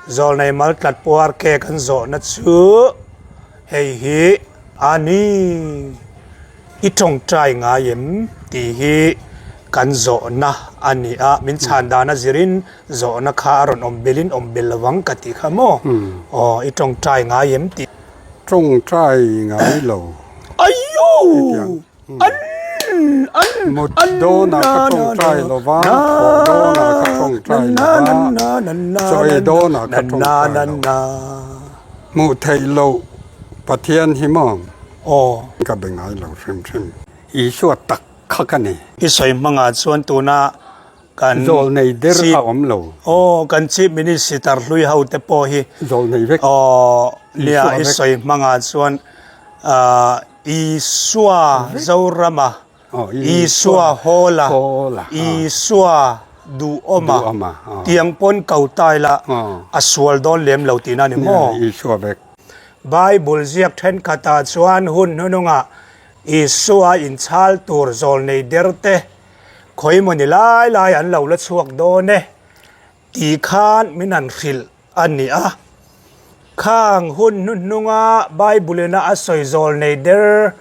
Zawlnei maltlat puar ke kan zawhna chu hei hi a ni. I tawngtai ngai em tih hi kan zawhna a ni a, min chhan dan a zirin zawhna kha a rawn awm belin awm bel lovang ka tih kha maw? Aw, i tawngtai ngai em tih. Tawngtai ngai lo. Aiyo! An! An! Mut dawnah ka tawngtai lo va, thawh dawnah ka tawngtai lo va, chaw ei dawnah ka tawngtai lo. Hmuh theih loh Pathian hi maw? Aw. Ka be ngai lo hrim hrim. Isua tak kha ka ni. I sawi hmangah chuan tuna kan Zawl nei der a awm lo. Aw, kan Chief Minister hlui ho te pawh hi. Zawl nei vek. Aw, nia i sawi hmangah chuan Isua Zorama, Isua Hawla, Isua Duhawma tiang pawn ko tai la a sual dawn lem lo tihna a ni maw? Isua vek. Bible ziak thenkhatah chuan hun hnunungah Isua inchhal tur zawlnei der te khawimawni lai lai an lo la chhuak dawn e tih khan min han hrilh a ni a. Khang hun hnuhnunga Bible-ina a sawi zawlnei der,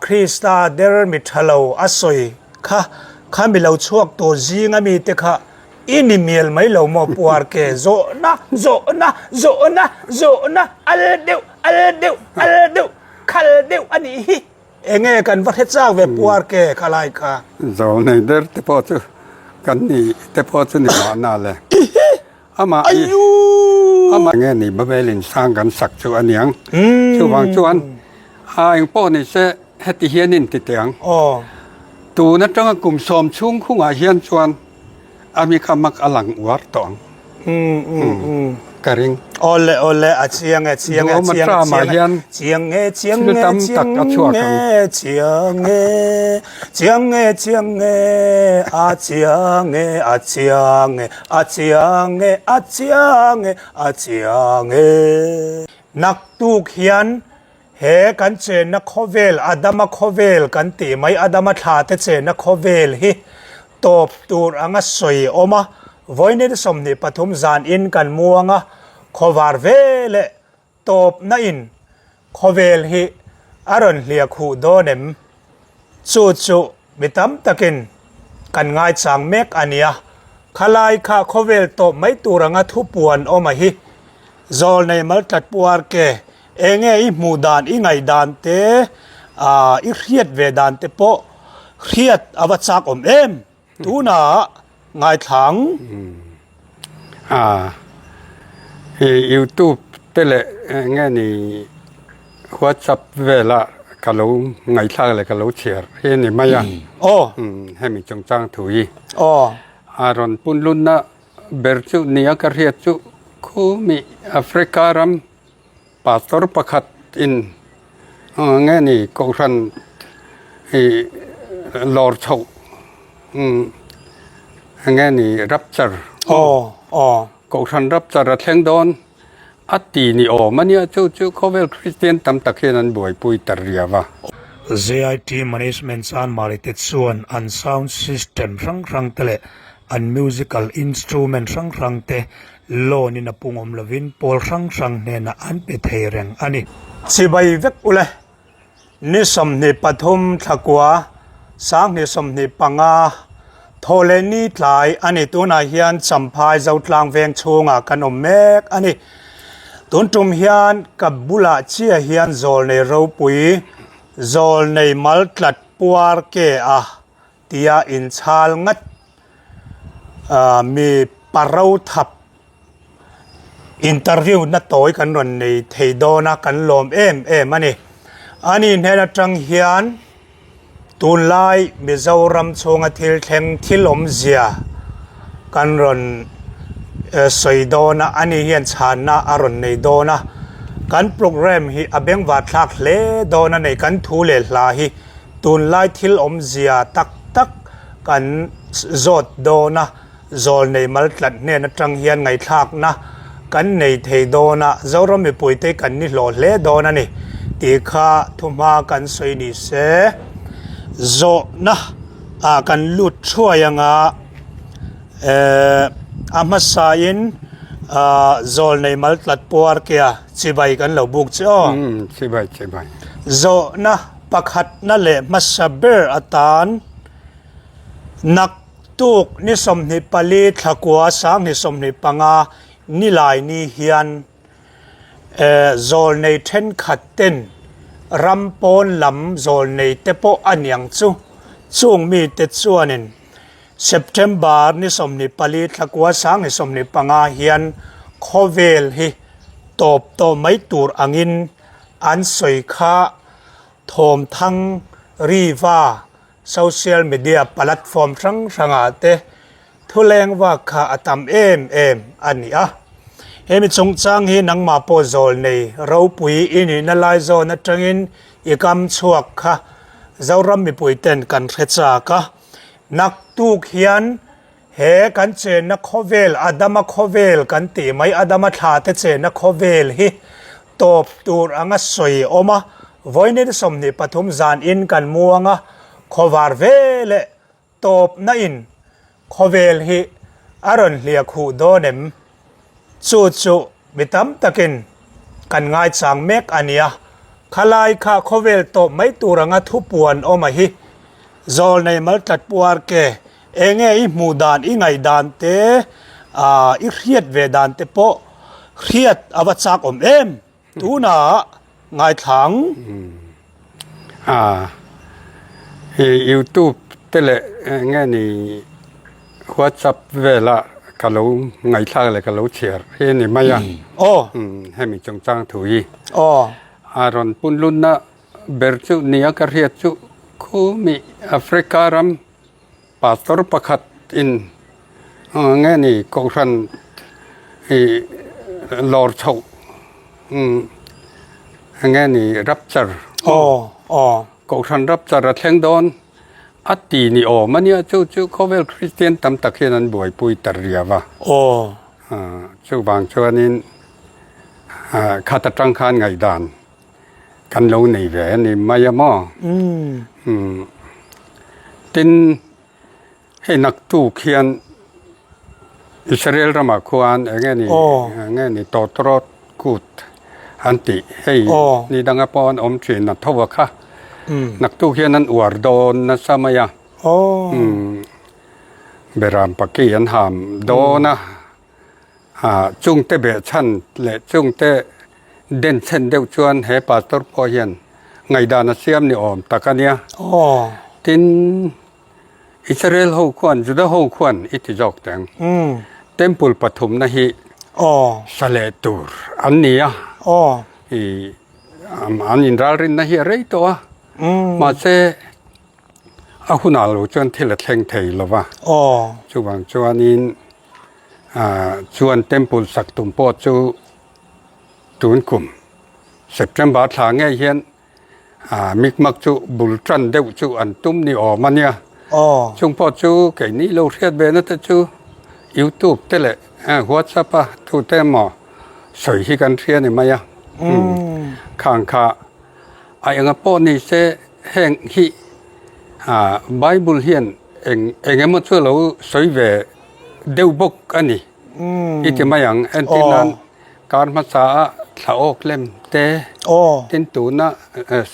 Krista der mi tha lo a sawi kha, kha mi lo chhuak tur zinga mite kha i ni mial mai lo maw? Puar ke zawhna, zawhna, zawhna, zawhna, al deuh, al deuh, al deuh, khal deuh a nih hi. Enge kan va hre chak ve puar ke kha lai kha. Zawlnei der te pawh chu kan ni te pawh chu ni mahna le. Amah i amah nge ni Babel in sang kan sak chu a niang. Chuvang chuan a eng pawh ni se heti hian in ti teh ang. Tun atanga kum sawm chhung khungah hian chuan a mi kha mak a lang uar tawh ang. Ka ring. Awle awle a chiang e chiang e chiang e chiang e chiang e chiang e chiang e chiang e chiang e chiang e a chiang e a chiang e a chiang e a chiang e a chiang e. Naktuk hian he kan chenna khawvel Adama khawvel kan tih mai Adama thla te chenna khawvel hi tawp tur anga sawi awm a, vawiin 23 zan in kan muang a, khawvar ve leh tawpna in khawvel hi a rawn hliah khuh dawn em? Chu chu mi tam takin kan ngaichang mek a nia. Khalai kha khawvel tawp mai tur anga thupuan awm a hi. Zawlnei maltlat puar ke enge i hmuh dan i ngaih dan te ah i hriat ve dan te pawh hriat a va chak awm em? Tunah ngaithlang. A i youtube te leh eng nge ni whatsapp vela ka lo ngaihthlak leh ka lo chhiar hi a ni mai a. Aw. Hemi chungchang thu hi. Aw. A rawn punlunna ber chu nia ka hriat chu khumi Africa ram Pastor pakhat in nge ni kohhran ih lawr chhoh nge ni rapture kohhran rapture a thleng dawn a ti ni awm a nia chu chu khawvel Kristian tam tak hian an buaipui ta riau a. ZIT Management Chanmari te chuan an sound system hrang hrang te leh an musical instrument hrang hrang te Loan in a pung awm lovin pawl hrang hrang hnenah an pe thei reng a ni. Chibai vek ule, ni 23 thlakua, 2025, thaw leh ni tlai a ni. Tunah hian Champhai Zotlang veng chhungah kan awm mek a ni. Tun tum hian ka bulah chiah hian zawlnei ropui, zawlnei maltlat puar ke a tia inchhal ngat mi paro thap interview na tawi kan rawn nei thei dawn a kan lawm em em a ni. Ani hnen atang hian tunlai Mizoram chhunga thil thleng thil awmzia kan rawn sawi dawn a, ani hian chhanna a rawn nei dawn a. Kan programme hi a bengvar thlak hle dawn a nei kan thu leh hla hi. Tunlai thil awmzia tak tak kan zawt dawn a, zawlnei maltlat hnen atang hian ngaihthlakna kan nei thei dawn a, Zoram mipuite kan ni hlawh hle dawn a ni tih kha thuhma kan sawi ni se. Zawhna ah kan lut thuai anga eh a hmasain. Zawlnei maltlat puar kia chibai kan lo buk che aw. Chibai chibai. Zawhna pakhatna leh hmasa ber atan naktuk ni 24 thlakua 2025 nilai ni hian Zawlnei thenkhat ten ram pawn lam zawlnei te pawh a niang chu chung mite chuanin September ni 24 thlakua 2025 hian khawvel hi tawp tawh mai tur angin an sawi kha thawmthang riva Social media platform hrang hrangah te thuleng vak kha a tam em em a ni a. Hemi chungchang hi nangmah pawh zawl nei ropui i nihna lai zawn atangin i kam chhuak kha Zoram mipui ten kan hre chak a. Naktuk hian he kan chenna khawvel Adama khawvel kan tih mai Adama thla te chenna khawvel hi tawp tur anga sawi awm a, vawiin 23 zan in kan muang a, khawvar ve leh tawpna in khawvel hi a rawn hliah khuh dawn em? Chu chu mi tam takin kan ngaichang mek a nia. Khalai kha khawvel tawp mai tur anga thupuan awm a hi. Zawlnei maltlat puar ke enge i hmuh dan i ngaih dan te ah i hriat ve dan te pawh hriat a va chak awm em tunah ngaithlang. Ah i youtube te leh enge ni whatsapp vela ka lo ngaihthlak leh ka lo chhiar hi a ni mai a. Aw. Hemi chungchang thu hi. Aw. A rawn punlunna Ber chu nia ka hriat chu khumi Africa ram pastor pakhat in nge ni kohhran ih lawr chhoh nge ni rapture kohhran rapture a thleng dawn a ti ni awm a nia chu chu khawvel Kristian tam tak hian an buaipui ta riau a chuvang chuanin khat atang khan ngaihdan. Kan lo nei ve a ni mai a maw? Umm. Tin, hei naktuk hian Israel ramah khuan eng nge ni eng nge ni tawtawrawt kut an tih hei ni danga pawh an awm thin a tho a kha. Naktuk hian an uar dawn nasa mai a. Umm. Beram paki an ham dawn a. Chungte behchhan leh chungte denchhen deuh chuan he pastor pawh hian ngaihdan a siam ni awm tak a nia. Tin, Israel ho khuan, Juda ho khuan i ti zawk teng. Temple pathumna hi sa leh tur an ni a. An inralrinna hi a rei tawh a. Mahse, a hunah lo chuan thil a thleng thei lo va. Chuvang chuanin Chuan temple sak tum pawh chu tun kum September thla ngei hian mikmak chu bul tan deuh chu an tum ni awm a nia. Chung pawh chu keini lo hriat ve na te chu youtube te leh whatsapp a tute emaw sawi hi kan hria ni mai a. Khang kha a enga pawh ni se heng hi bible hian eng eng emaw chu a lo sawi ve deuh bawk a ni. I ti mai ang, entir nan kar hmasa a thla awk lem te, tin tuna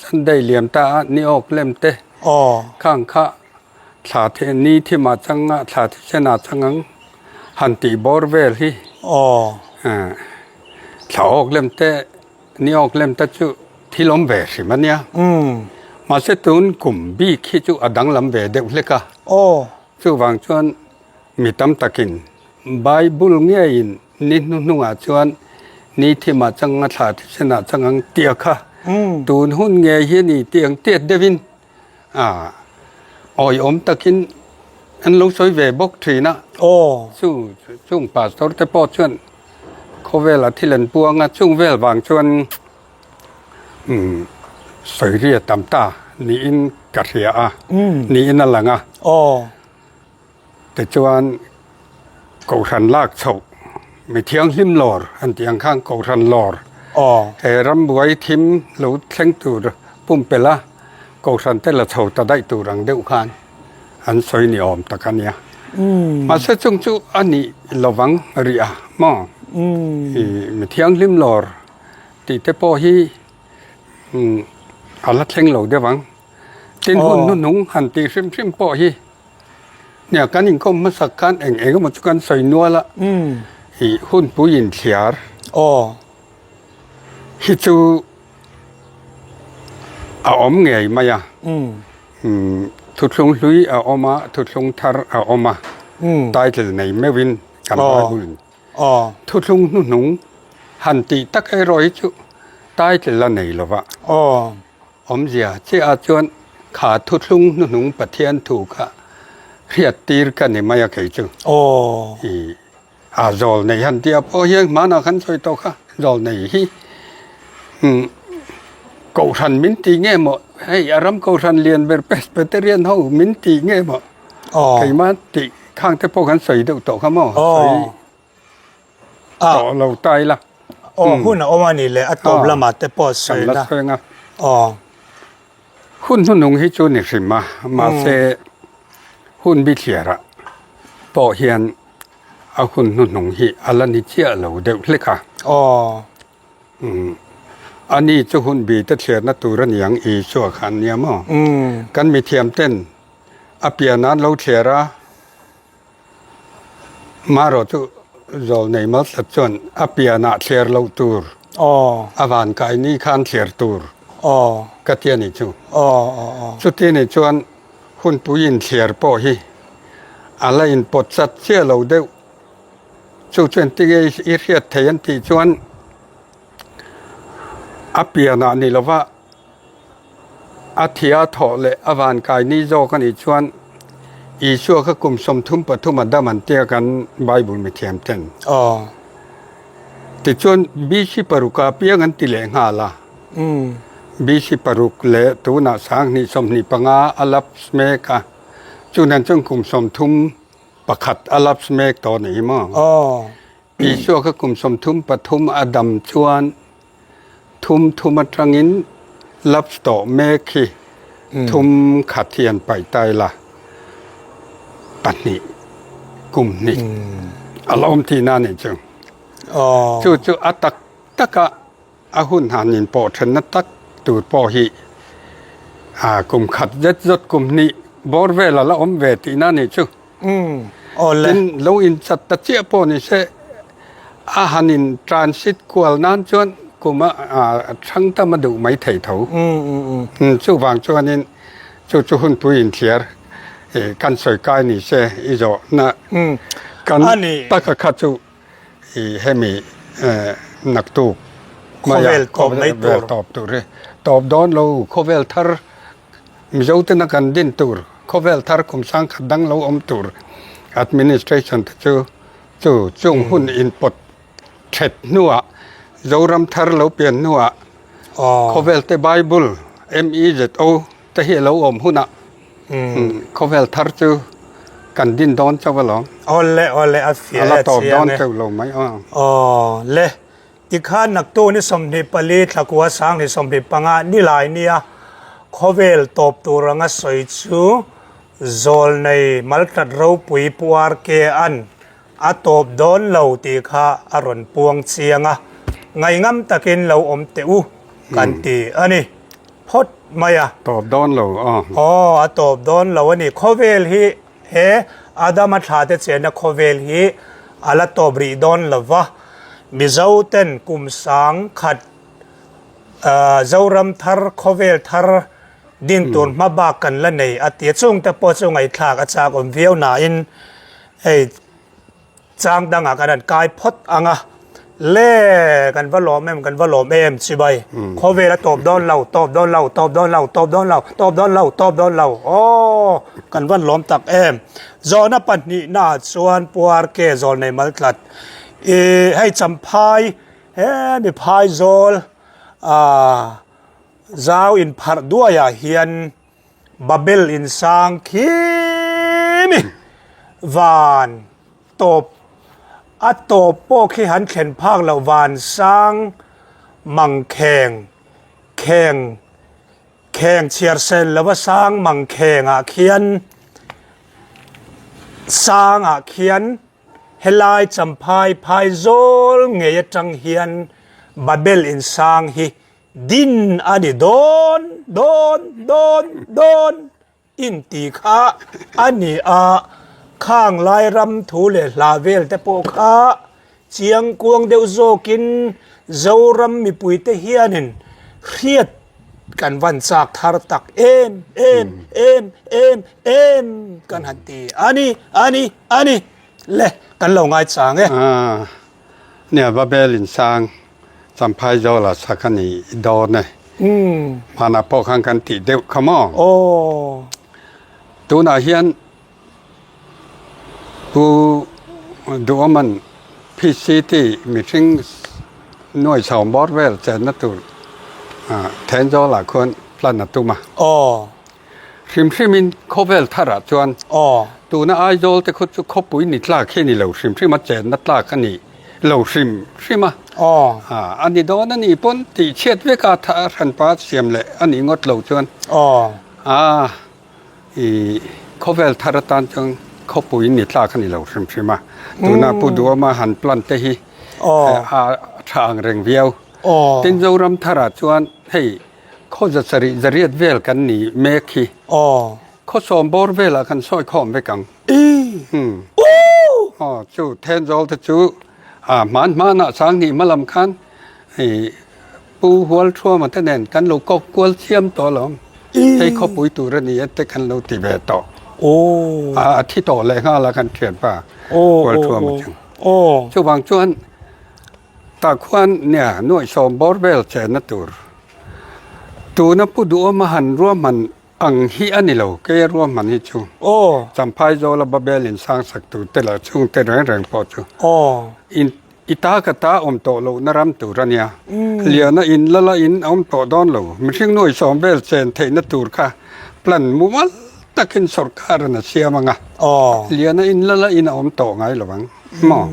Sunday liam ta a ni awk lem te, khang kha thla the ni thim ah chang a thla thisen ah chang ang han tih bawr vel hi thla awk lem te ni awk lem te chu thil awm ve hrim a nia. Mahse tun kum bik hi chu a danglam ve deuh hlek a. Chuvang chuan mi tam takin Bible ngeiin ni hnuhnungah chuan ni thimah chang a thla thisenah chang ang tia kha tun hun ngei hi a ni tih ang tiat deuhin awiawm takin an lo sawi ve bawk thin a. Chu chung pastor te pawh chuan khawvela thil an puang a, chung vel vang chuan Sawi ri a tam ta niin ka hria a, niin a lang a. Tichuan Kohhran lak chhoh mi thianghlim lawr an tih ang khan Kohhran lawr he rambuai thim lo thleng tur pumpelh a Kohhran te la chho ta daih tur ang deuh khan an sawi ni awm tak a nia. Mahse chung chu a nih lovang rih a maw? I mi thianghlim lawr tih te pawh hi a la thleng lo deuh ang. Tin hun hnuhnung han tih hrim hrim pawh hi nia kan inkawm hmasak khan eng eng emaw chu kan sawi nual a, i hunpui inthliar hi chu a awm ngei mai a. Thuthlung hlui a awm a, thuthlung thar a awm a, title nei meuhin kan Bible in thuthlung hnuhnung han tih tak erawh hi chu title a nei lo va. Awmzia chiah ah chuan kha thuthlung hnuhnung Pathian thu kha hriat tir ka ni mai a kei chu. I a zawl nei han tia pawh hian hmanah khan sawi tawh kha zawl nei hi Kohhran min ti nge maw hei a ram Kohhran lian ber Presbyterian ho min ti nge maw keimah tih khang te pawh kan sawi deuh tawh kha maw sawi tawh lo ta ila. Aw hun a awm a ni le a tawp lamah te pawh sawi la. Aw. Hun hnuhnung hi chu ni hrim a mahse hun bithliarah pawh hian a hun hnuhnung hi a la ni chiah lo deuh hlek a. Aw. Umm. A ni chu hun bi te thliarna tur a niang Isua kha an nia maw? Kan mithiam ten a pian an lo thliar a, marawh chu zawlnei maltlat chuan a pianah thliar loh tur, a van kai ni khan thliar tur ka ti a ni chu. Chuti ni chuan hunpui inthliar pawh hi a la inpawt chat chiah lo deuh. Chu chuan tinge i hriat thei an tih chuan a pianah ni lova a thia thawh leh a vankai ni zawk a nih chuan Isua kha kum 33 a dam an tia kan Bible mithiam ten. Tichuan BC paruk ah piang an ti leh nghal a. BC paruk leh tunah 2025 a lapse mek a. Chunan chuan kum 30 Pakhat a lapse mek tawh ni maw? Isua kha kum 33 a dam chuan thum thum atangin lapse tawh mek hi thum khat hi an paih ta ila pahnih kum hnih a la awm tihna a nih chu. Chu chu a tak taka A hun han inpawh thenna tak tur pawh hi kum khat zet zawt kum hnih bawr vel a la awm ve tihna a nih chu. Tin, lo inchat ta chiah pawh ni se, a han in transit kual nan chuan kum a thang tam a duh mai thei tho. Chuvang chuanin chu chu hunpui inthliar kan sawi kai ni se i zawhna kan taka kha chu. I hemi naktuk maia khawvel tawp tur hi tawp dawn lo khawvel thar Mizo tena kan din tur khawvel thar kum sangkhat dang lo awm tur administration te chu chu chung hun inpawt thet hnuah Zoram thar lo pian hnuah khawvel te Bible MEZO te hi a lo awm hunah Khawvel thar chu kan din dawn chauh alawm. Awle awle a fiah e chiang e. A la tawp dawn chauh lo mai aw. Awle tikhan naktu ni 24 thlakua 2025 nilai nia khawvel tawp tur anga sawi chu zawlnei maltlat ropui Pu RK an a tawp dawn lo tih kha a rawn puang chiang a, ngaihngam takin lo awm teh u kan ti a ni phawt mai a. Tawp dawn lo aw. Aw, a tawp dawn lo a ni. Khawvel hi he Adama thla te chenna khawvel hi a la tawp rih dawn lo va, Mizo ten kum 1000 Zoram thar, khawvel thar din tur hma bak kan la nei a ti a, chungte pawh chu ngaihthlak a chak awm viau nain hei chang dangah kan han kai phawt ang a, le kan va lawm em kan va lawm em chibai khawvel a tawp dawn lo tawp dawn lo tawp dawn lo tawp dawn lo tawp dawn lo tawp dawn lo aw kan van lawm tak em zawhna pahnihnaah chuan puar ke zawl nei mal tlat ih hei champhai hemi phaizawl ah. Zau inpharh duaiah hian Babel insang khi mi van tawp a tawp pawh khi han thlen phak loh van sang mangkheng kheng kheng chhiar sel lova sang mangkhengah khian sangah khian. Helai Champhai phaizawl ngei atang hian Babel insang hi din a ni dawn dawn dawn dawn inti kha a ni a, khang lai ram thu leh hla vel te pawh kha chiangkuang deuh zawkin Zoram mipuite hianin hriat kan van chak thar tak em em em em em kan han ti a ni a ni a ni le kan lo ngaichang e. Nia Babel in sang Champhai Zawla sak a ni dawn e. Hmanah pawh khan kan tih deuh kha maw? Aw. Tunah hian Pu Duhawman PCT mihring nuai chho bawr vel chenna tur Thenzawl-ah khuan plan a tum a. Aw. Hrim hrimin khawvel tharah chuan Aw. tuna Aizawl te khu chu khawpui ni tlak hi ni lo hrim hrim a, chenna tlak a ni lo hrim hrim a. Aw. A ni dawn a nih pawn tih chhiat veka hranpa siam leh a nih ngawt lo chuan. Aw. A i khawvel thar atan chuan khawpui ni tlak a ni lo hrim hrim a. Tuna Pu Duhawma han plan te hi a tha ang reng viau. Aw. Tin Zoram tharah chuan hei Khaw za sarih zariat vel kan ni mek hi. Aw. Khaw sawm bawr velah kan sawi khawm vek ang. I. Hmm. Ooh! Aw, chu Thenzawl te chu a hman hmanah Sanghnih hma lam khan i Pu Hualthuama te nen kan lo kawk kual chiam tawh alawm. I. Hei khawpui tur a ni e te kan lo ti ve tawh. Aw. A a thi tawh leh nghal a kan thianpa Aw, Hualthuama aw, chu. aw. Chuvang chuan Tah khuan nia nuaihsawm bawr vel chenna tur tuna Pu Duhawma han ruahman ang hi a ni lo, keia ruahman hi chu Champhai Zawla Babel in sang sak tur te leh chhungte reng reng pawh chu in i ta ka ta awm tawh lohna ram tur a nia. Liana in lala in a awm tawh dawn lo, mihring nuaihsawm vel chen theihna tur kha plan mumal takin sorkar in a siam ang a, Liana in lala in a awm tawh ngai lo ang maw?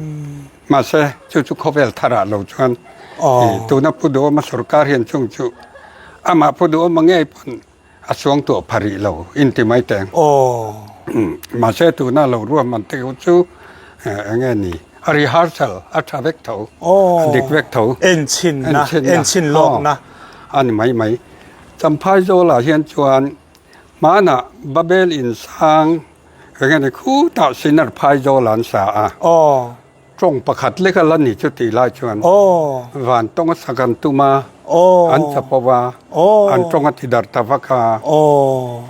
Mahse, chu chu khawvel tharah lo chuan tuna Pu Duhawma sorkar hian chung chu amah Pu Duhawma ngei pawn a suang tuah pha rih lo inti mai teng. Mahse, tuna lo ruahman te chu eng nge ni a rehearsal a tha vek tho, a dik vek tho. Enchinna, enchin lawkna. A ni mai mai. Champhai Zawlah hian chuan hmanah Babel insang Eng nge ni khutah Sinar phai zawl an sa a. Aw. Tawng pakhat lek a la ni chu tih lai chuan. Aw. Van tawng a sak an tum a. Aw. An chapo a. Aw. An tawng a ti darh ta vak a. Aw.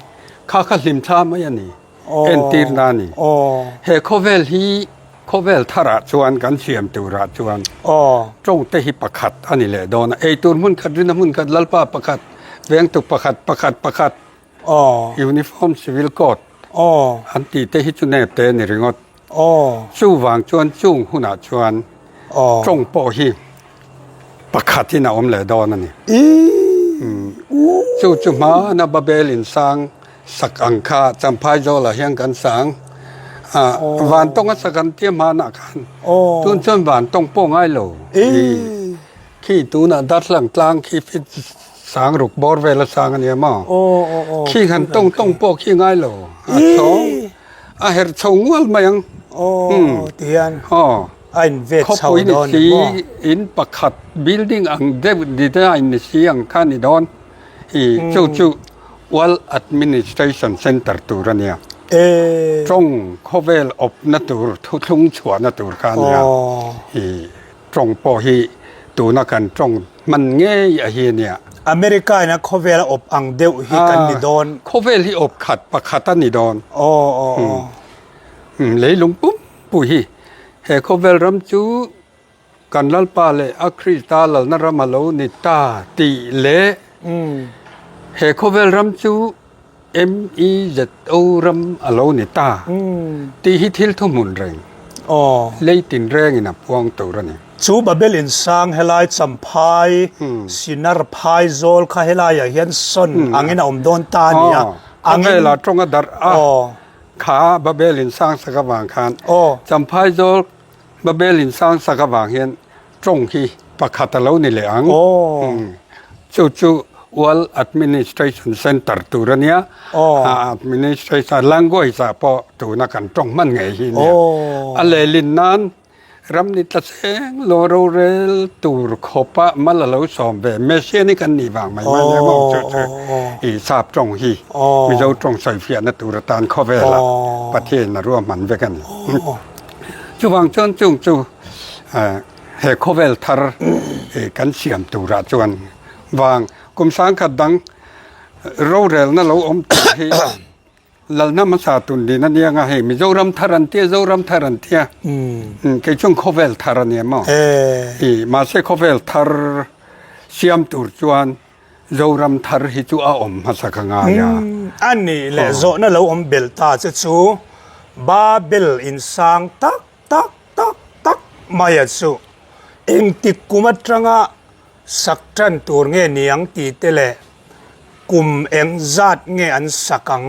Kha kha hlim thla mai a ni. Aw. Entirna a ni. Aw. He khawvel hi khawvel tharah chuan kan siam turah chuan. Aw. Tawng te hi pakhat a ni leh dawn a. Eitur hmun khat rinna hmun khat Lalpa pakhat vengtu pakhat pakhat pakhat. Aw. Uniform Civil Code Aw. an tih te hi chu nep te a ni ringawt. Aw. Chuvang chuan chung hunah chuan Aw. tawng pawh hi pakhatin a awm leh dawn a ni. Ii. U. Chu chu hmana Babel insang sak ang kha Champhai Zawlah hian kan sang a, van tawnga sak an tia hmanah khan Aw. tun chuan van tawng pawh ngai lo. Ii. Khi tunah Darthlalang tlang khi fit Sang ruk bawr vel a sang a nia maw? Khi han tawng tawng pawh khi ngai lo. A chhawng a herh chho ngual mai ang. Aw a in vet chho Khawpui ni si in pakhat building ang deuh design ni si ang kha ni dawn. I chu chu World Administration Center tur a nia. Tawng khawvel awpna tur thuthlung chhuahna tur kha a nia. I tawng pawh hi tuna kan tawng Hman ngei a hi nia. America in a khawvel a awp ang deuh hi kan ni dawn. Khawvel hi awp khat pakhat a ni dawn. Aw aw aw. Leilung pum pui hi he khawvel ram chu kan Lalpa leh a Krista lalna ram a lo ni ta tih leh he khawvel ram chu MEZO ram a lo ni ta tih hi thil thuhmun reng lei tinrengin a puang tur a ni. Chu Babel insang helai Champhai, Sinar phai zawl kha helaiah hian sawn angin a awm dawn ta a ni a. Angin Khawvelah tawng a darh a, kha Babel insang sak avang khan Champhai zawl Babel insang sak avang hian tawng hi pakhat a lo ni leh ang. Chu chu. World Administration Centre tur a nia. Administration language ah pawh tuna kan tawng hman ngei hi nia. A lehlin nan ram ni tla cheng lo rorel tur khawpa mal a lo sawm ve. Messiah ni kan nih vang mai mai nia maw chu chu i sap tawng hi Mizo tawng sawifiahna tur atan khawvela Pathian a ruahman vek a ni. Chuvang chuan chung chu he khawvel thar kan siam turah chuan vang kum sangkhat dang rorelna lo awm tur hi lalna hmasa tun din a nia nga hei Mizoram thar an tia Zoram thar an tia kei chuan khawvel thar a nia maw i mahse khawvel thar siam tur chuan Zoram thar hi chu a awm hmasa ka ngai a. A nih leh zawhna lo awm belh ta che chu Babel insang tak tak tak tak mai a chu engtik kum atanga sak tan tur nge niang tih te leh kum eng zat nge an sak ang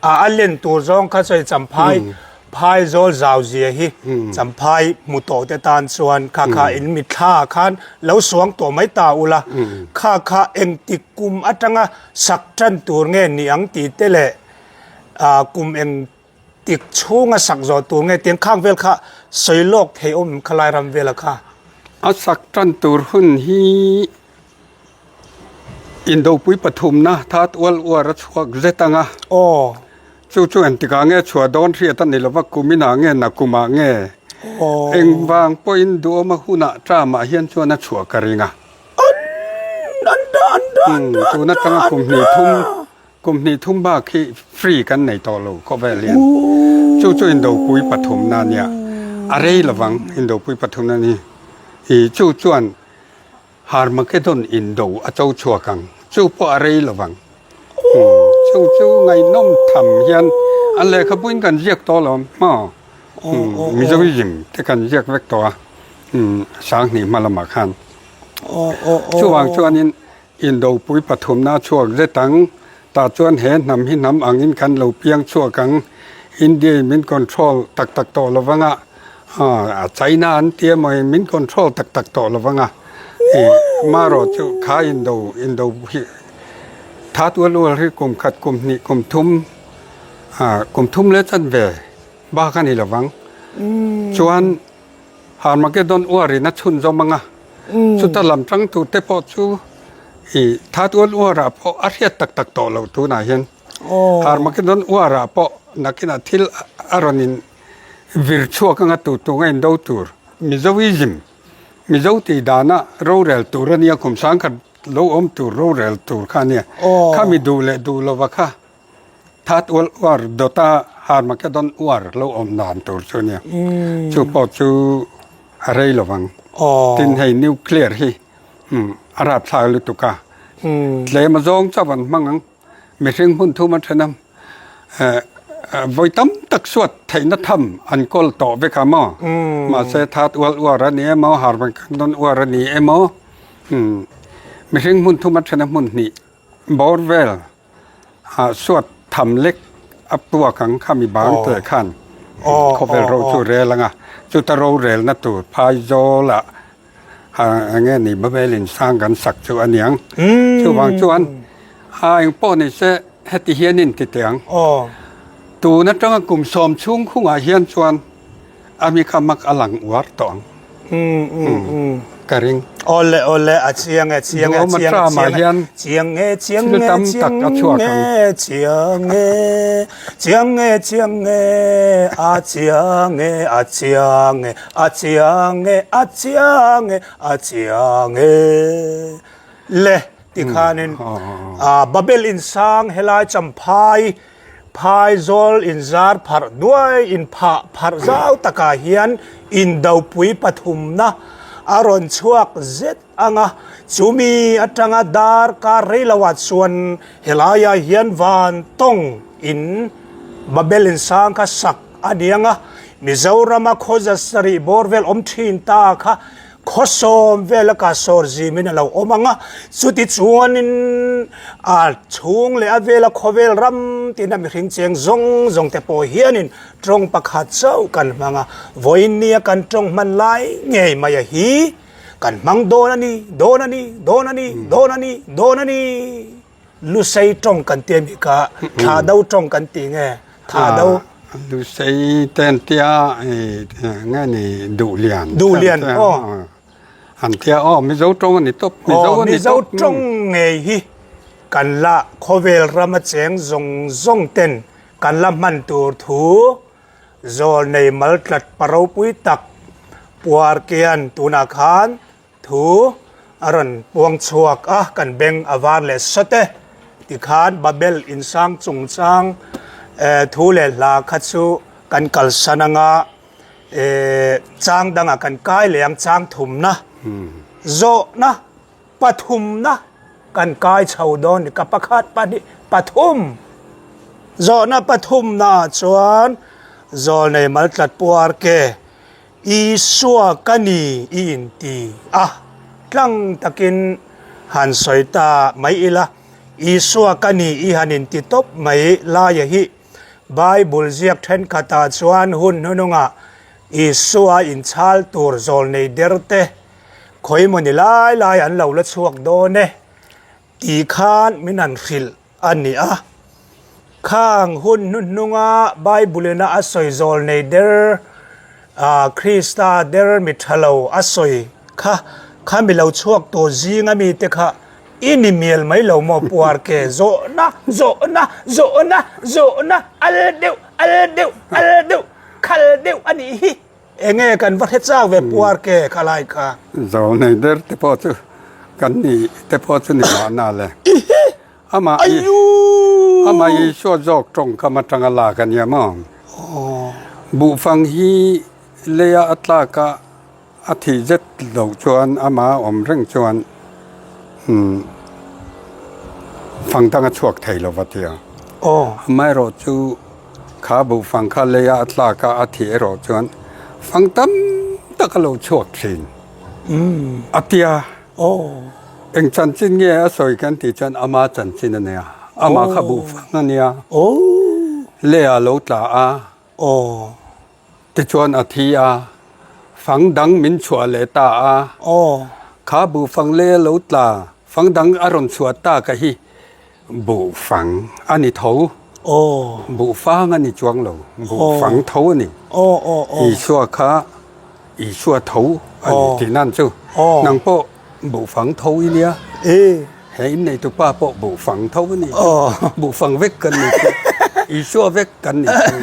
a a len tur zawng kha sawi champhai phaizawl zau zia hi champhai hmu tawh te tan chuan kha kha in mitthla ah khan lo suang tawh mai ta ula kha kha engtik kum atanga sak tan tur nge niang tih te leh ah kum eng Tik chhunga sak zawh tur nge tiang khang vel kha sawi lawk thei awm khalai ram vela kha. A sak tan tur hun hi Indopui pathumna that ual uar a chhuak zet ang a. Aw. Chu chu engtikah nge chhuah dawn hriat a ni lova kuminah nge nakumah nge. Aw. Engvang pawhin duhawma hunah tramah hian chuan a chhuah ka ring a. An an da an da an da Tun atanga kum hnih thum Kum hnih thum bak hi free kan nei tawh lo khawvel hian. Chu chu Indopui pathumna a nia. A rei lovang Indopui pathumna ni. I chu chuan Harmageddon indo a cho chhuak ang. Chu pawh a rei lovang. Chu chu ngaihnawm tham hian a lehkhabuin kan ziak tawh lo maw? Mizoism te kan ziak vek tawh a Sanghnih hma lamah khan. Chuvang chuanin Indopui pathumna chhuak zet ang, tah chuan he hnam hi hnam angin kan lo piang chhuak ang, India in min control tak tak tawh lo vang a, China an ti emaw in min control tak tak tawh lo vang a, marawh chu kha indo indo hi that ual ual hi kum khat kum hnih kum thum kum thum leh chanve bak a ni lo vang, chuan. Armageddon uarin a chhunzawm ang a, chuta lam tang turte pawh chu i that ual uarah pawh a hriat tak tak tawh loh tunah hian. Armageddon uarah pawh nakinah thil a rawn in vir chhuak anga tur tur nga indo tur Mizoism, Mizo tih dana rorel tur a nia kum sangkhat lo awm tur rorel tur kha a nia. Khami duh leh duh lova kha That ual uar dawta Harmageddon uar lo awm dan tur chu nia. Chu pawh chu a rei lo vang. Tin hei nuclear hi a rapthlak lutuk a. Tlem a zawng chauh an hmang ang. Mihring hmun thum a then a. Vawi tam tak suat theihna tham an kawl tawh vek a maw. Mahse that ual uar a ni emaw Harmageddon uar a ni emaw mihring hmun thum a then a hmun hnih bawr vel. Ah suat tham lek a puak ang kha mi bang teh khan khawvel ro chu rel anga chuta rorelna tur phaizawl ah eng nge ni Babel in sang kan sak chu a niang chuvang chuan a eng pawh ni se heti hian in ti teh ang tun atanga kum sawm chhung khungah hian chuan A mi kha mak a lang uar tawh ang. Ka ring. Awle awle a chiang e chiang e chiang e chiang e chiang e chiang e chiang e chiang e chiang e chiang e a chiang e a chiang e a chiang e a chiang e a chiang e le tikhanin Babel insang helai champhai Phaizawl inzar pharh duai inphah pharh zau takah hian indopui pathumna a rawn chhuak zet ang a, chumi atanga darkar rei loah chuan helaiah hian van tawng in Babel insang kha sak a ni ang a, Mizorama khaw zasarih bawr vel awm thin ta kha Khaw sawm vela ka sawr zimin a lo awm ang a, chuti chuanin a chhung leh a vela khawvel ram tina mihring cheng zawng zawng te pawh hianin tawng pakhat chauh kan hmang a, vawiin nia kan tawng hman lai ngei mai a hi. Kan hmang dawn a ni, dawn a ni, dawn a ni, dawn a ni, dawn a ni. Lusei tawng kan ti a mi kha, thla do tawng kan ti nge, tha do. Lusei te an tia nge ni Duhlian. Duhlian aw. An tia aw Mizo tawng a ni tawp, Mizo a ni tawp. Mizo tawng ngei hi kan la khawvel rama cheng zawng zawng ten kan la hman tur thu Zawlnei maltlat pa ropui tak Puarkian tunah khan thu a rawn puang chhuak a, kan beng a var leh sawt e. Tikhan Babel insang chungchang thu leh hla kha chu kan kalsan anga chang dangah kan kai leh ang chang thumna zawhna pathumna kan kai chho dawn ni ka pakhat pahnih pathum zawhna pathumna ah chuan zawlnei maltlat puar ke Isua ka ni i inti a tlang takin han sawi ta mai ila Isua ka ni i han inti tawp mai laia hi Bible ziak thenkhatah chuan hun hnunungah Isua inchhal tur zawlnei der te Khawi mawni lai lai an lo la chhuak dawn e tih khan min han hrilh a ni a. Khang hun hnuhnunga Bible ina a sawi zawl nei der Krista der mi tha lo a sawi kha kha mi lo chhuak tawh zinga mite kha i ni mial mai lo maw puar ke zawhna zawhna zawhna zawhna al deuh al deuh al deuh khal deuh a nih hi. Enge kan va hre chak ve puar ke kha lai kha. Zo nei der te pawh chu kan ni te pawh chu ni mahna le. Amah i amah Isua zawk tawngkam atanga lak a nia maw? Buhfang hi leia a tlak a a thih zet loh chuan amah a awm reng chuan fang dang a chhuak thei lo va tia. Amaherawh chu kha buhfang kha leia a tlak a a thih erawh chuan fang tam tak a lo chhuak thin a tia. Eng chanchin nge a sawi kan tih chuan ama chanchin a nia, amah kha buhfang a nia, leia a lo tla a. Tichuan a thi a, fang dang min chhuah leh ta a. Kha buhfang lei a lo tla, fang dang a rawn chhuah ta ka hi buhfang a ni tho. Buhfang a ni chuang lo, buhfang tho a ni. Isua kha Isua tho a ni tih nan chu nang pawh buhfang tho i nia. He inneitu pa pawh buhfang tho a ni chu, buhfang vek kan ni chu, Isua vek kan ni chu.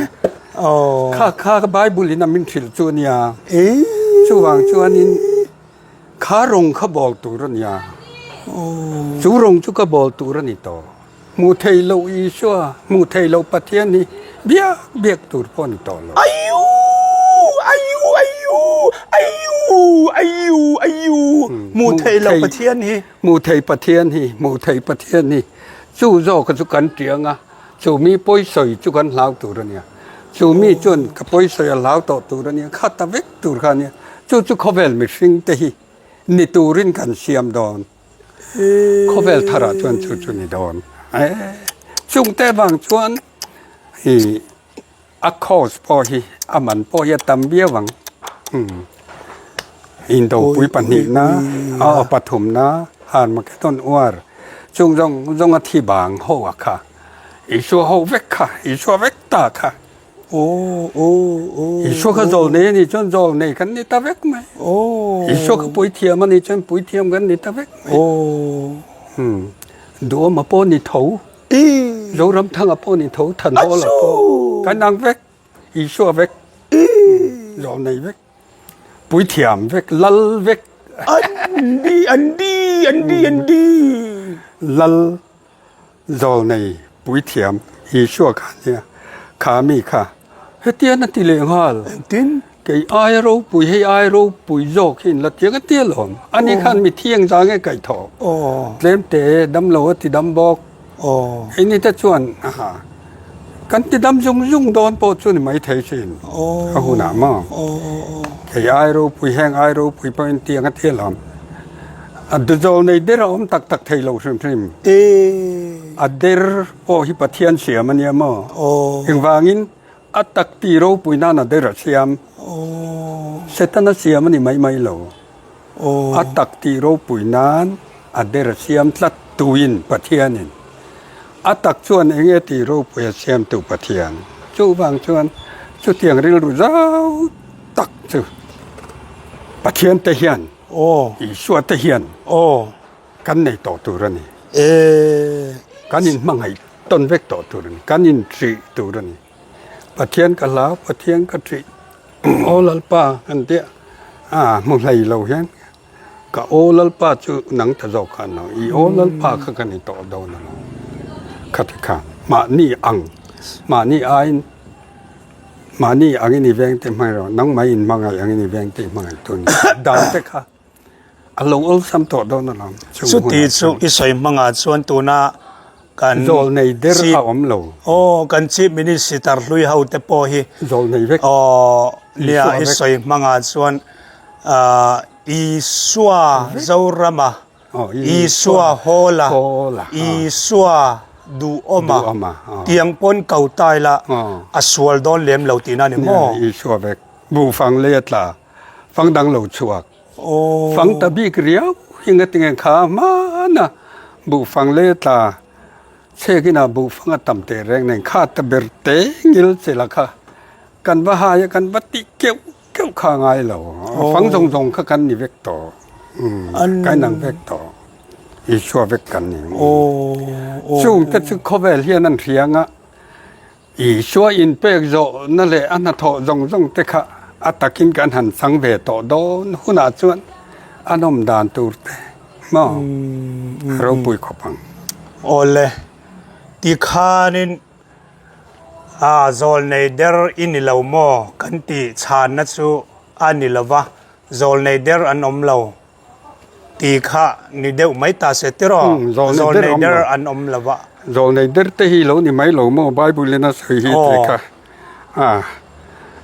Kha kha Bible in a min hrilh chu a nia. Chuvang chuanin kha rawng kha bawl tur a nia. Chu rawng chu ka bawl tur a ni tawh. Hmuh theih loh Isua, hmuh theih loh Pathian hi biak biak tur pawh a ni tawh lo. Aiu! Aiu! Aiu! Aiu! Aiu! Aiu! Hmuh theih loh Pathian hi. Hmuh theih Pathian hi, hmuh theih Pathian hi. Chu zawk chu kan tiang a, chu mi pawisawi chu kan hlau tur a nia. Chu mi chuan ka pawisawi a hlau tawh tur a nia, kha ta vek tur kha a nia. Chu chu khawvel mihring te hi ni turin kan siam dawn. Khawvel tharah chuan chu chu ni dawn. Chungte vang chuan i a cost pawh hi a man pawh hi a tam viau ang. Indopui pahnihna a pathumna Armageddon war chung zawng zawng a thi bang ho a kha Isua ho vek kha Isua vek ta kha Isua kha zawl nei a nih chuan zawl nei kan ni ta vek mai. Isua kha puithiam a nih chuan puithiam kan ni ta vek mai. Duhawma pawh ni tho, Zoramthanga pawh ni tho, Thanhawla pawh kan ang vek, Isua vek, zawl nei vek, puithiam vek, lal vek. An di, an di, an di, an di. Lal. Zawlnei puithiam Isua kha nia, kha mi kha hetian a ti leh nghal. Engtin? Kei aia ropui, hei aia ropui zawk hi in la tiang a ti alawm. Ani khan mi thiang za nge kaih thawh. Tlem te dam lo a ti dam bawk. Hei ni te chuan aha kan ti dam zung zung dawn pawh chu ni mai thei thin a hunah maw. Kei aia ropui, heng aia ropui pawh in tiang a ti alawm. A zawlnei der a awm tak tak thei lo hrim hrim. A der pawh hi Pathian siam a nia maw? Engvangin a tak ti ropui nan a der a siam. Setana siam a ni mai mai lo. A tak tih ropui nan a der a siam tlat tuin Pathianin a tak chuan eng nge tih ropui a siamtu Pathian. Chuvang chuan chutiang rilru zau tak chu Pathian te hian Isua te hian kan nei tawh tur a ni. Kan inhmangaih tawn vek tawh tur a ni. Kan inhrih tur a ni. Pathian ka hlau, Pathian ka ṭih, Aw Lalpa kan tia a hmu hlei lo hian ka Aw Lalpa chu nang ta zawk kha an lo, i Aw Lalpa kha ka ni tawh dawn a lo. Khati khan mahni ang, mahni aiin, mahni angin i veng te hmangaih rawh, nangmah in hmangaih angin i veng te i hmangaih tur ni. Dan te kha. A lo awlsam tawh dawn a lawm. Chuti chu i sawi hmangah chuan tuna kan Zawlnei der a awm lo. Aw, kan Chief Minister hlui ho te pawh hi Zawlnei vek. Aw, nia i sawi hmangah chuan Isua Zorama, Isua Hawla, Isua Duhawma tiang pawn ko ta ila a sual dawn lem lo tihna a ni maw? Isua vek. Buhfang lei a tla. Fang dang lo chhuak. Fang ta bik riau hi nga tinge kha hmana buhfang le tla chhekin ah buhfang a tam teh reng nen kha ta ber te ngil che la kha kan va hai a kan va tih keuh keuh kha ngai lo fang zawng zawng kha kan ni vek tawh kan inang vek tawh Isua vek kan ni chung te chu khawvel hian an hria anga. Isua inpek zawhna leh a hnathawh zawng zawng te kha a takin kan han chang ve tawh dawn hunah chuan a nawm dan tur te maw ropui khawp ang. Awle, tikhanin a zawlnei der i ni lo maw kan tih chhanna chu a ni lo va, zawlnei der an awm lo. Ti kha ni deuh mai ta se tiraw? Zawlnei der an awm lo va. Zawlnei der te hi lo ni mai lo maw Bible in a sawi hi ti kha. A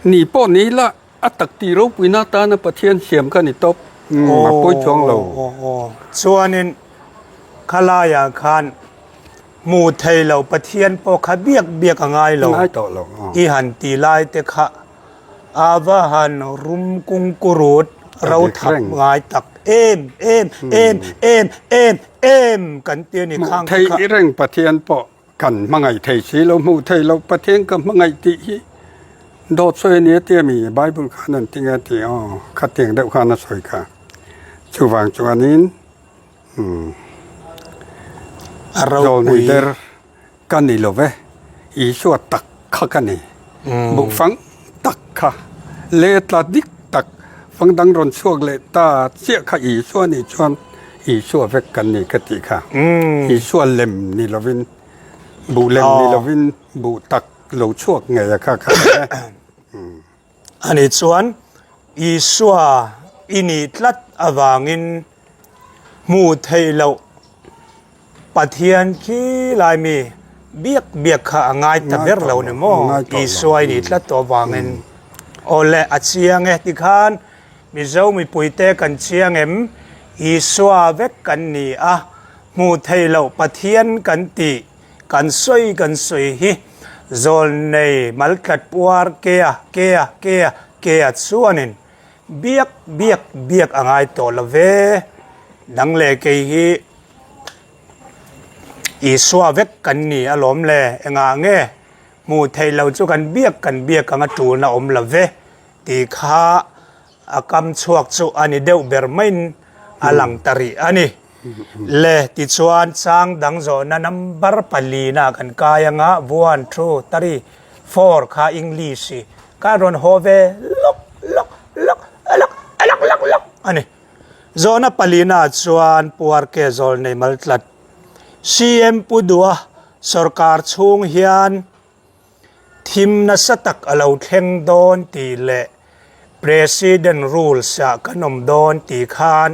ni pawh ni ila a tak tih ropuina atana Pathian siam kha ni tawp. A pawi chuang lo. Chuanin khalaiah khan hmuh thei lo Pathian pawh kha biak biak a ngai lo. Ngai tawh lo. I han ti lai te kha. A va han rum kungkurut ro thap ngai tak em em em em em em kan ti a ni khang te kha. Hmuh theih reng Pathian pawh kan hmangaih thei si lo, hmuh theih loh Pathian ka hmangaih tih hi dawt sawi a ni a tia mi Bible khan an ti nge ti aw khatiang deuh khan a sawi kha. Chuvang chuanin umm zawlnei der Ka ni lo ve, Isua tak kha ka ni. Buhfang tak kha, letla dik tak, fang dang rawn chhuak leh ta chiah kha Isua nih chuan Isua vek kan ni ka tih kha. Isua lem ni lovin, buh lem ni lovin buh tak lo chhuak ngei a kha kha ni e. Ani chuan Isua i nih tlat avangin hmuh theih loh Pathian khi lai mi biak biak kha a ngai ta ber lo ni maw? Isua i nih tlat tawh avangin. Awle, a chiang e. Tikhan Mizo mipuite kan chiang em? Isua vek kan ni a, hmuh theih loh Pathian kan tih Kan sawi kan sawi hi zawlnei maltlat puar kea kea kea kea chuanin biak biak biak a ngai tawh lo ve. Nang leh kei hi Isua vek kan ni alawm le, engah nge hmuh theih lo chu kan biak kan biak anga tulna awm lo ve tih kha a kam chhuak chu a ni deuh ber maiin a lang ta rih a ni. Le, tichuan chang dang zawhna number palina kan kai anga, one, two, three, four kha English i ka rawn haw ve lawk lawk lawk lawk lawk lawk lawk a ni. Zawhna palina chuan Puarke Zawlnei Maltlat, CM Pu Dua sawrkar chhung hian Thim nasa tak a lo thleng dawn tih leh President rules ah kan awm dawn tih khan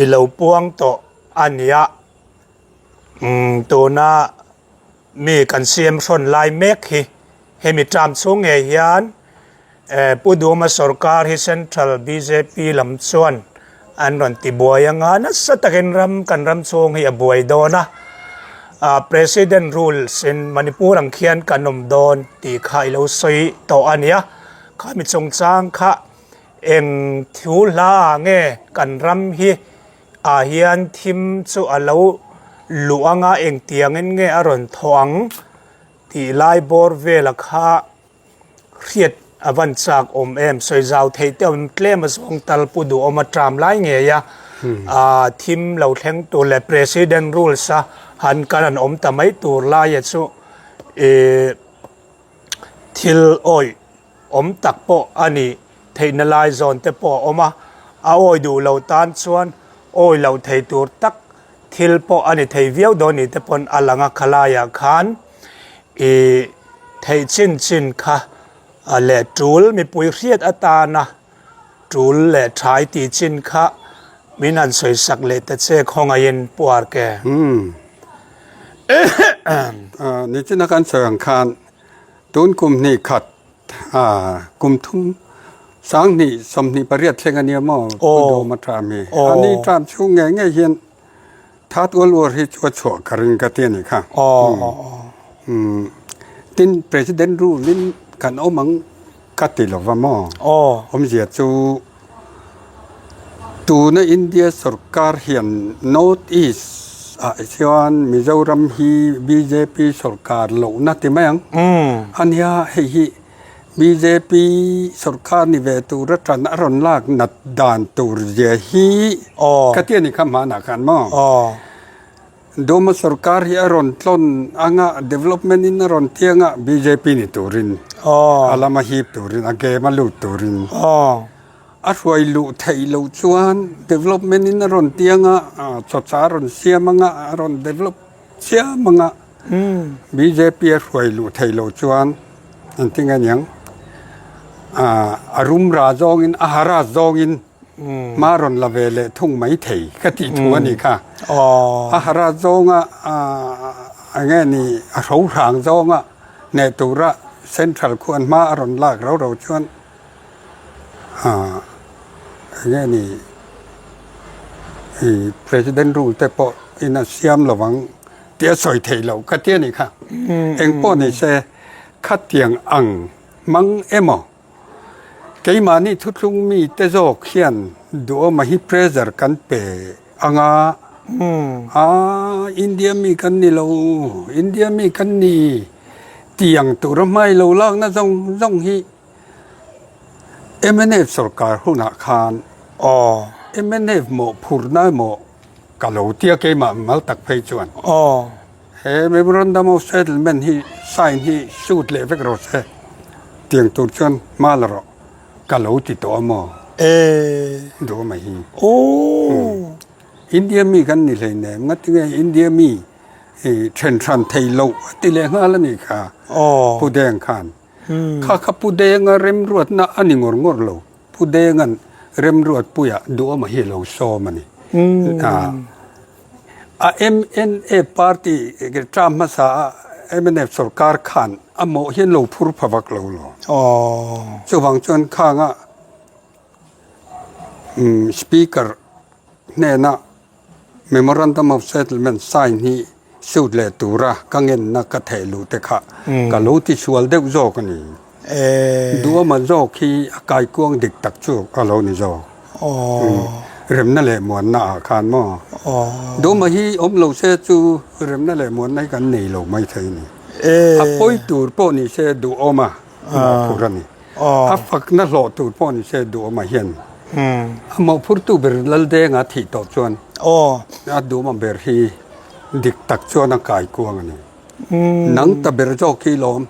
i lo puang tawh a nia. Umm tuna mi kan siam hrawn lai mek hi hemi term chhung ngei hian Pu Duma sorkar hi Central bjp lam chuan an rawn ti buai anga nasa takin ram kan ram chhung hi a buai dawn a, President rules in Manipur ang khian kan awm dawn tih kha i lo sawi tawh a nia, khami chungchang kha. Eng thu hla ah nge kan ram hi ah hian thim chu a lo luh anga engtiangin nge a rawn thawh ang tih lai bawr vela kha hriat a van chak awm em sawi zau theih te awm tlem a zawng tal pu duhawm a tram lai ngei a ah thim lo thleng tur leh president rules a han kan an awm ta mai tur laia chu ih thil awih awm tak pawh a nih theihna lai zawn te pawh a awm a, a awi duh lo tan chuan awi loh thei tur tak thil pawh a ni thei viau dawn ni te pawn a lang a, khalaiah khan ih theih chin chin kha leh tul mipui hriat atana tul leh thai tih chin kha min han sawi sak leh ta che khawngaihin puar ke. Nichina kan sawi ang khan Tun kum hnih khat kum thum 2028 thleng a nia maw Pu Dawma ṭam hi. A ni ṭam chhung ngei ngei hian Third World War hi chu a chhuah ka ring ka ti a nih kha. Tin President rule in kan awm ang ka ti lo va maw. Awmzia chu Tuna India sorkar hian North East ah chuan Mizoram hi bjp sorkar lohna ti mai ang. A nia hei hi bjp sorkar ni ve tura tan a rawn lak nat dan tur zia hi ka ti a ni kha hmanah khan maw. Doma sorkar hi a rawn tlawn anga development in a rawn tiang a bjp ni turin a lama hip turin a game a lut turin a hruai luh theih loh chuan development in a rawn tiang a chawcha a rawn siam anga a rawn develop chiam anga bjp a hruai luh theih loh chuan engtin nge niang a rumra zawngin a harass zawngin Hma rawn la ve leh thung mai thei ka tih thu a nih kha. A hara zawnga eng nge ni a hro hrang zawnga hneh tura central khuan hma a rawn lak rau rau chuan eng nge ni i president rule te pawh in a siam lovang tih a sawi theih loh ka ti a nih kha. Eng pawh ni se khatiang ang hmang emaw Keimahni thuthlung mite zawk hian duhawma hi pressure kan pe ang a, Aa India mi kan ni lo, India mi kan ni tih ang tura hmai lo lakna zawng zawng hi mnf sorkar hunah khan mnf mawhphurhna emaw ka lo tia keimah mal tak phei chuan. He Memorandum of Settlement hi sign hi shoot leh vek rawh se tiang tur chuan hma la rawh ka lo ti tawh a maw? Duh mai hi. India mi kan ni hleinem ngatinge India mi then hran thei loh a ti leh nghal a nih kha Pu Deng khan. Kha kha Pu Denga remruatna a ni ngawr ngawr lo. Pu Denga'n remruatpuia duhawma hi a lo sawm a ni. A mna party term hmasa a mnf sorkar khan a mawh hian lo phur pha vak lo lo. Chuvang chuan khanga speaker hnena memorandum of settlement sign hi suit leh tura ka ngenna ka theh luh te kha ka lo ti sual deuh zawk a ni. Duhawma zawk hi a kaikuang dik tak chu a lo ni zawk. Remna leh muanna ah khan maw? Duhawma hi awm lo se chu remna leh muanna hi kan nei lo mai thei a ni. A pawi tur pawh ni se duhawma mawhphur a ni. A fakna hlawh tur pawh ni se duhawma hian a mawhphurtu ber Laldenga thih tawh chuan a duhawma ber hi dik tak chuan a kaikuang a ni. Nang ta ber zawk hi lawm.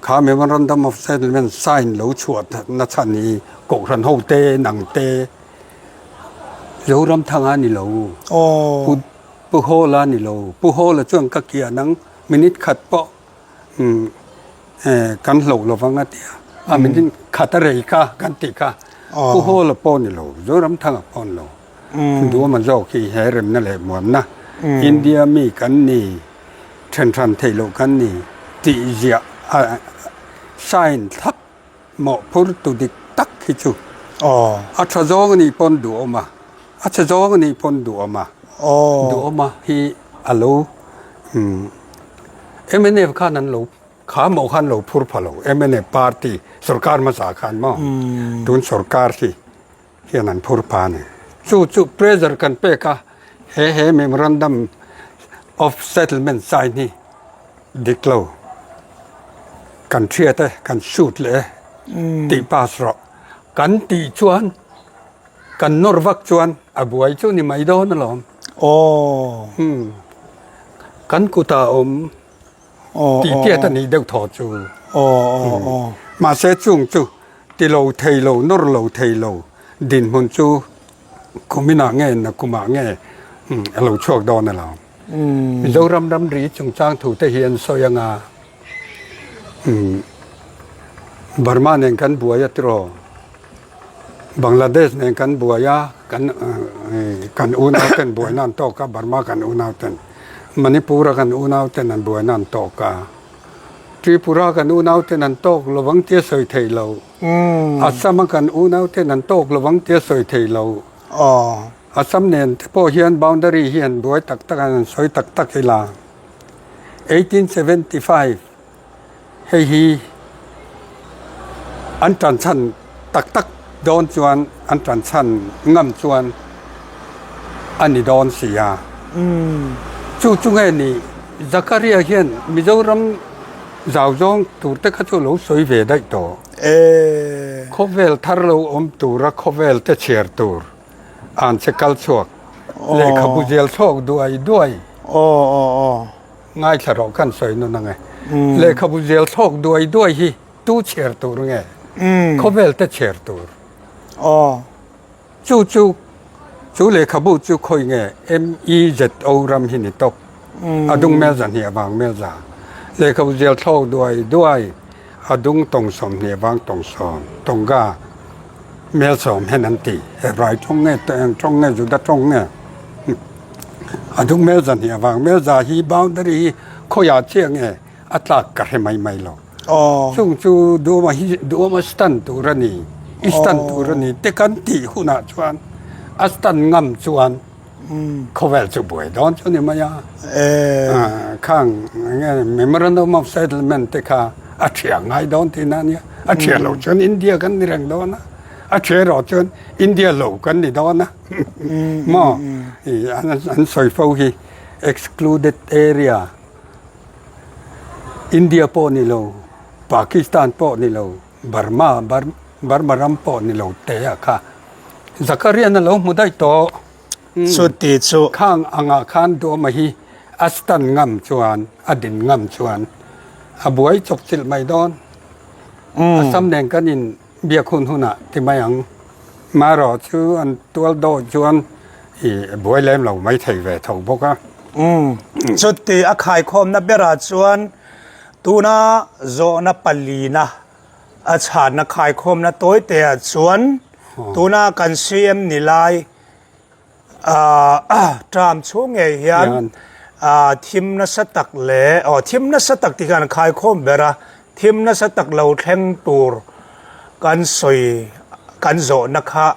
Kha Memorandum of Settlement sign lo chhuah na chhan hi Kohhran ho te, nang te, Zoramthanga ni lo, Pu Pu Hawla ni lo. Pu Hawla chuan ka kiah nang minute khat pawh kan hloh lovang a ti a, a minute khat a rei kha kan tih kha Pu Hawla pawh ni lo, Zoramthanga pawh ni lo. Duama zawk hi he remna leh muanna India mi kan ni. Then hran theih loh kan ni tih ziah a sign thlap mawhphur tu dik tak hi chu a tha zawng a nih pawn duhawm a, a chhe zawng a nih pawn duhawm a, duhawm a hi a lo mnf khan an lo. Kha mawh khan lo phur pha lo mnf party sorkar hmasa khan maw tun sorkar hi hian an phur pha a ni. Chu chu pressure kan pek a he he memorandum of settlement sign hi dik lo kan hriat e kan shoot leh e tih pass rawh kan tih chuan kan nawr vak chuan a buai chu ni mai dawn alawm. Aw. Kan kutah awm. Tih tiat a nih deuh thaw chu. Mahse chung chu ti lo thei lo, nawr lo thei lo dinhmun chu kuminah nge nakumah nge a lo chhuak dawn a lo. Mizoram ramri chungchang thu te hi an sawi anga Burma nen kan buai a tiraw, Bangladesh nen kan buai a, kan kan unau ten buaina an tawk a, Burma kan unau ten. Manipur a kan unau ten an buaina an tawk a, Tripura kan unau ten an tawk lovang tia sawi thei lo, Assam a kan unau ten an tawk lovang tia sawi thei lo. Assam nen te pawh hian boundary hi an buai tak tak a, an sawi tak tak ila. 1875 hei hi an tan chhan tak tak dawn chuan an tan chhan ngam chuan a ni dawn si a. Chu chu nge ni Zakaria hian Mizoram zau zawng tur te kha chu lo sawi ve daih tawh. Khawvel thar lo awm tura khawvel te chhiar tur an che kal chhuak lehkhabu zial thlawk duai duai. Ngaithla rawh kan sawi nun ang e. Lehkhabu zel thlawk duai duai hi tu chhiar tur nge? Khawvel te chhiar tur. Chu chu chu lehkhabu chu khawi nge MEZO ram hi ni tawp. A dung mel zahnih avang mel za. Lehkhabu zel thlawk duai duai a dung tawng 20 avang tawng sawm tawngka mel sawm hian an ti. Hebrai tawng nge eng tawng nge Juda tawng nge? A dung mel zahnih avang mel za hi boundary hi khawiah chiah nge a tlak ka hre mai mai lo. Chung chu duhawma hi duhawma stand tur a ni, i stand tur a ni te kan tih hunah chuan a stand ngam chuan khawvel chu buai dawn chu ni mai a. Khang enge memorandum of settlement te kha a thiah ngai dawn tihna a nia. A thiah loh chuan India kan ni reng dawn a, a thiah erawh chuan India lo kan ni dawn a. Maw an sawi fo hi excluded area India pawh ni lo Pakistan pawh ni lo Burma Burma ram pawh ni lo te a kha Zakarian a lo hmu daih tawh Chuti chu khang angah khan Duhawma hi a stand ngam chuan a din ngam chuan a buai chawk chilh mai dawn Assam nen kan in Biak hun hunah ti mai ang. Marawh chu an tual dawh chuan i buai lem lo mai thei ve tho bawk a. Umm. Chuti a khaikhawmna berah chuan tuna zawhna palina a chhanna khaikhawmna tawi teah chuan tuna kan CM ni lai Term chhung ngei hian thim nasa tak leh aw thim nasa tak tih khan khaikhawm ber a, thim nasa tak lo thleng tur kan sawi kan zawhna kha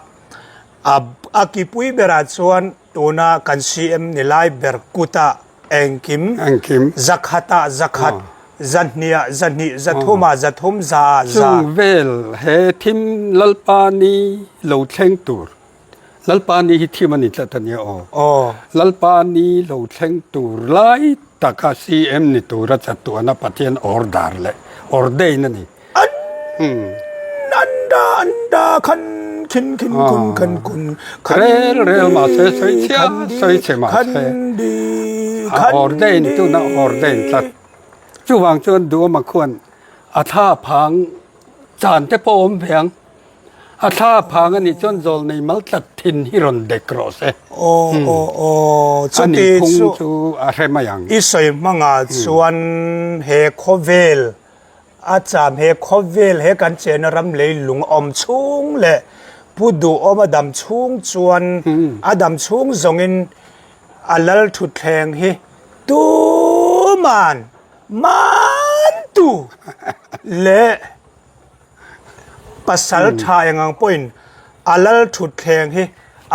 a kipui berah chuan tuna kan CM ni lai ber kutah engkim zakhatah zakhat zahniah zahnih zathumah zathum zaah za. Chung vel he thim Lalpa ni lo thleng tur Lalpa ni hi thim a ni tlat a nia aw. Aw. Lalpa ni lo thleng tur lai taka CM ni tura chatuana Pathian order leh ordain a ni. An anda anda khan khin khin kun khan kun khan Rel rel mah se sawi chhia sawi chhe mah se a ordain tuna ordain tlat. Chuvang chuan Duhawma khuan a thla phang chan te pawh awm ve ang. A thla phang a nih chuan zawl nei mal tlat thin hi rawn dek rawh se. Aw aw aw chuti chu. A nihphung chu a hre mai ang. I sawi hmangah chuan he khawvel a cham he khawvel he kan chenna ram leilung awm chhung leh Pu Duhawm a dam chhung chuan a dam chhung zawngin a lal thutthleng hi tuman mantu leh Pasal tha eng ang pawhin a lal thutthleng hi